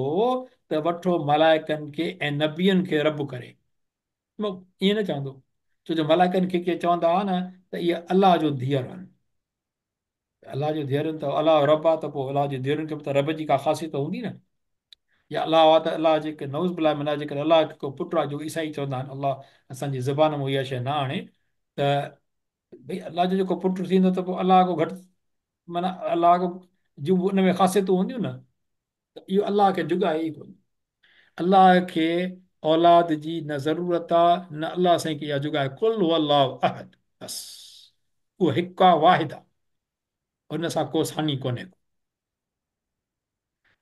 त वठो मलाइकनि खे ऐं नबियुनि खे रब करे, ईअं न चवंदो। छो जो मलाइकनि खे के चवंदा हुआ न त इहे अलाह जो धीअर आहिनि, अलाह जो धीअर आहिनि त अलाह रब आहे त पोइ अलाह जे धीअरुनि खे बि त रब जी का ख़ासियत हूंदी न, या अलाह आहे त अलाह जेके नऊज़ बिल्लाह मिना जेकर अलाह को पुटु आहे जो ईसाई चवंदा आहिनि, अलाह असांजी ज़बान मां इहा शइ न आणे त भई अलाह जो जेको पुटु थींदो त पोइ अलाह खां घटि माना अलाह खां जूं उन में ख़ासियतूं हूंदियूं न, त इहो अलाह खे जुगाए ई कोन। अलाह खे औलाद जी न ज़रूरत आहे न अलाह साईं खे इहा जुगाए। कुल हुव अल्लाहु अहद, बसि उहो हिकु आहे, वाहिद आहे, उन सां को सानी कोन्हे को।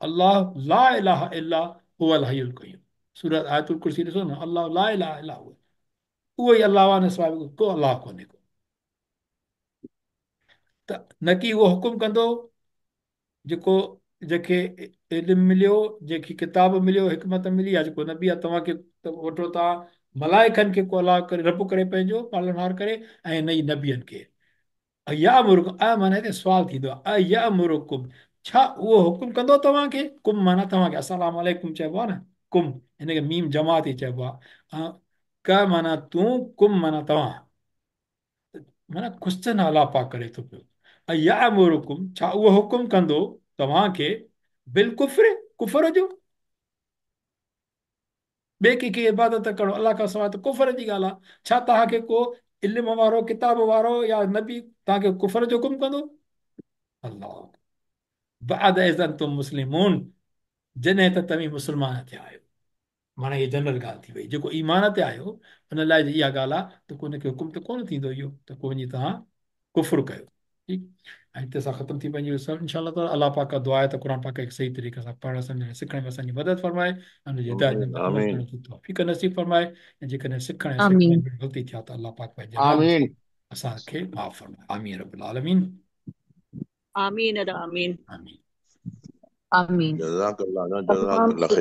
अल्लाह ला इलाहा इल्ला हुवल हय्युल क़य्यूम, सूरत आयतुल कुर्सी ॾिसो न, अल्लाह ला इलाहा इल्ला हुव, उहो ई अलाह आहे, सवाइ को अलाह कोन्हे को। त न की उहो हुकुम कंदो जेको जंहिंखे इल्मु मिलियो, जंहिंखे किताब मिलियो, हिकमत मिली या जेको नबी आहे तव्हांखे त वठो तव्हां मलाइकनि खे को अलाह करे रब करे पंहिंजो पालनहार करे ऐं न ई नबियुनि खे। यामुरुकुम, अ माना हिते सुवाल थींदो आहे, अयामुरुकुम, छा उहो हुकुम कंदो तव्हांखे? कुम माना तव्हांखे, अस्सलाम वालेकुम चइबो आहे न, कुम हिनखे मीम जमा थी चइबो आहे, क माना तूं, कुम माना तव्हां, माना क्वेश्चन अलाह पाक करे थो पियो। यामुरुकुम, छा उहो हुकुम कंदो तव्हांखे बिलकुफ्र, कुफर जो, ॿिए कंहिंखे इबादत करणु अलाह खां सवाइ त कुफर जी ॻाल्हि आहे। छा तव्हांखे को इल्म वारो, किताब वारो या नबी तव्हांखे कुफर जो हुकुम कंदो? अल्लाह बाद is अंतुम मुस्लिमून, जॾहिं त तव्हीं मुस्लमान थिया आहियो। माना इहा जनरल ॻाल्हि थी वई, जेको ईमान ते आयो उन लाइ इहा ॻाल्हि आहे त को हुनखे हुकुम त कोन थींदो इहो त को वञी तव्हां कुफुर कयो। ठीकु, ऐं हिते असां ख़तमु थी पंहिंजी इंशा अल्लाह ताला। अलाह पाक खां दुआ आहे त क़ुरान पाक खे सही तरीक़े सां पढ़णु सम्झणु सिखण में असांजी मदद फरमाए, हुनजी हिदायत ते अमल आमीन करण जी तौफ़ीक़ नसीब फरमाए, ऐं जेकॾहिं सिखण ऐं आमीन। सेखारण में ग़लती थिया त अलाह पाक पंहिंजे रहम आमीन। असांखे माफ़ फरमाए। आमीन रब्बुल आलमीन। आमीन अदा आमीन। आमीन। आमीन। जज़ाकल्लाह, जज़ाकल्लाह खैर।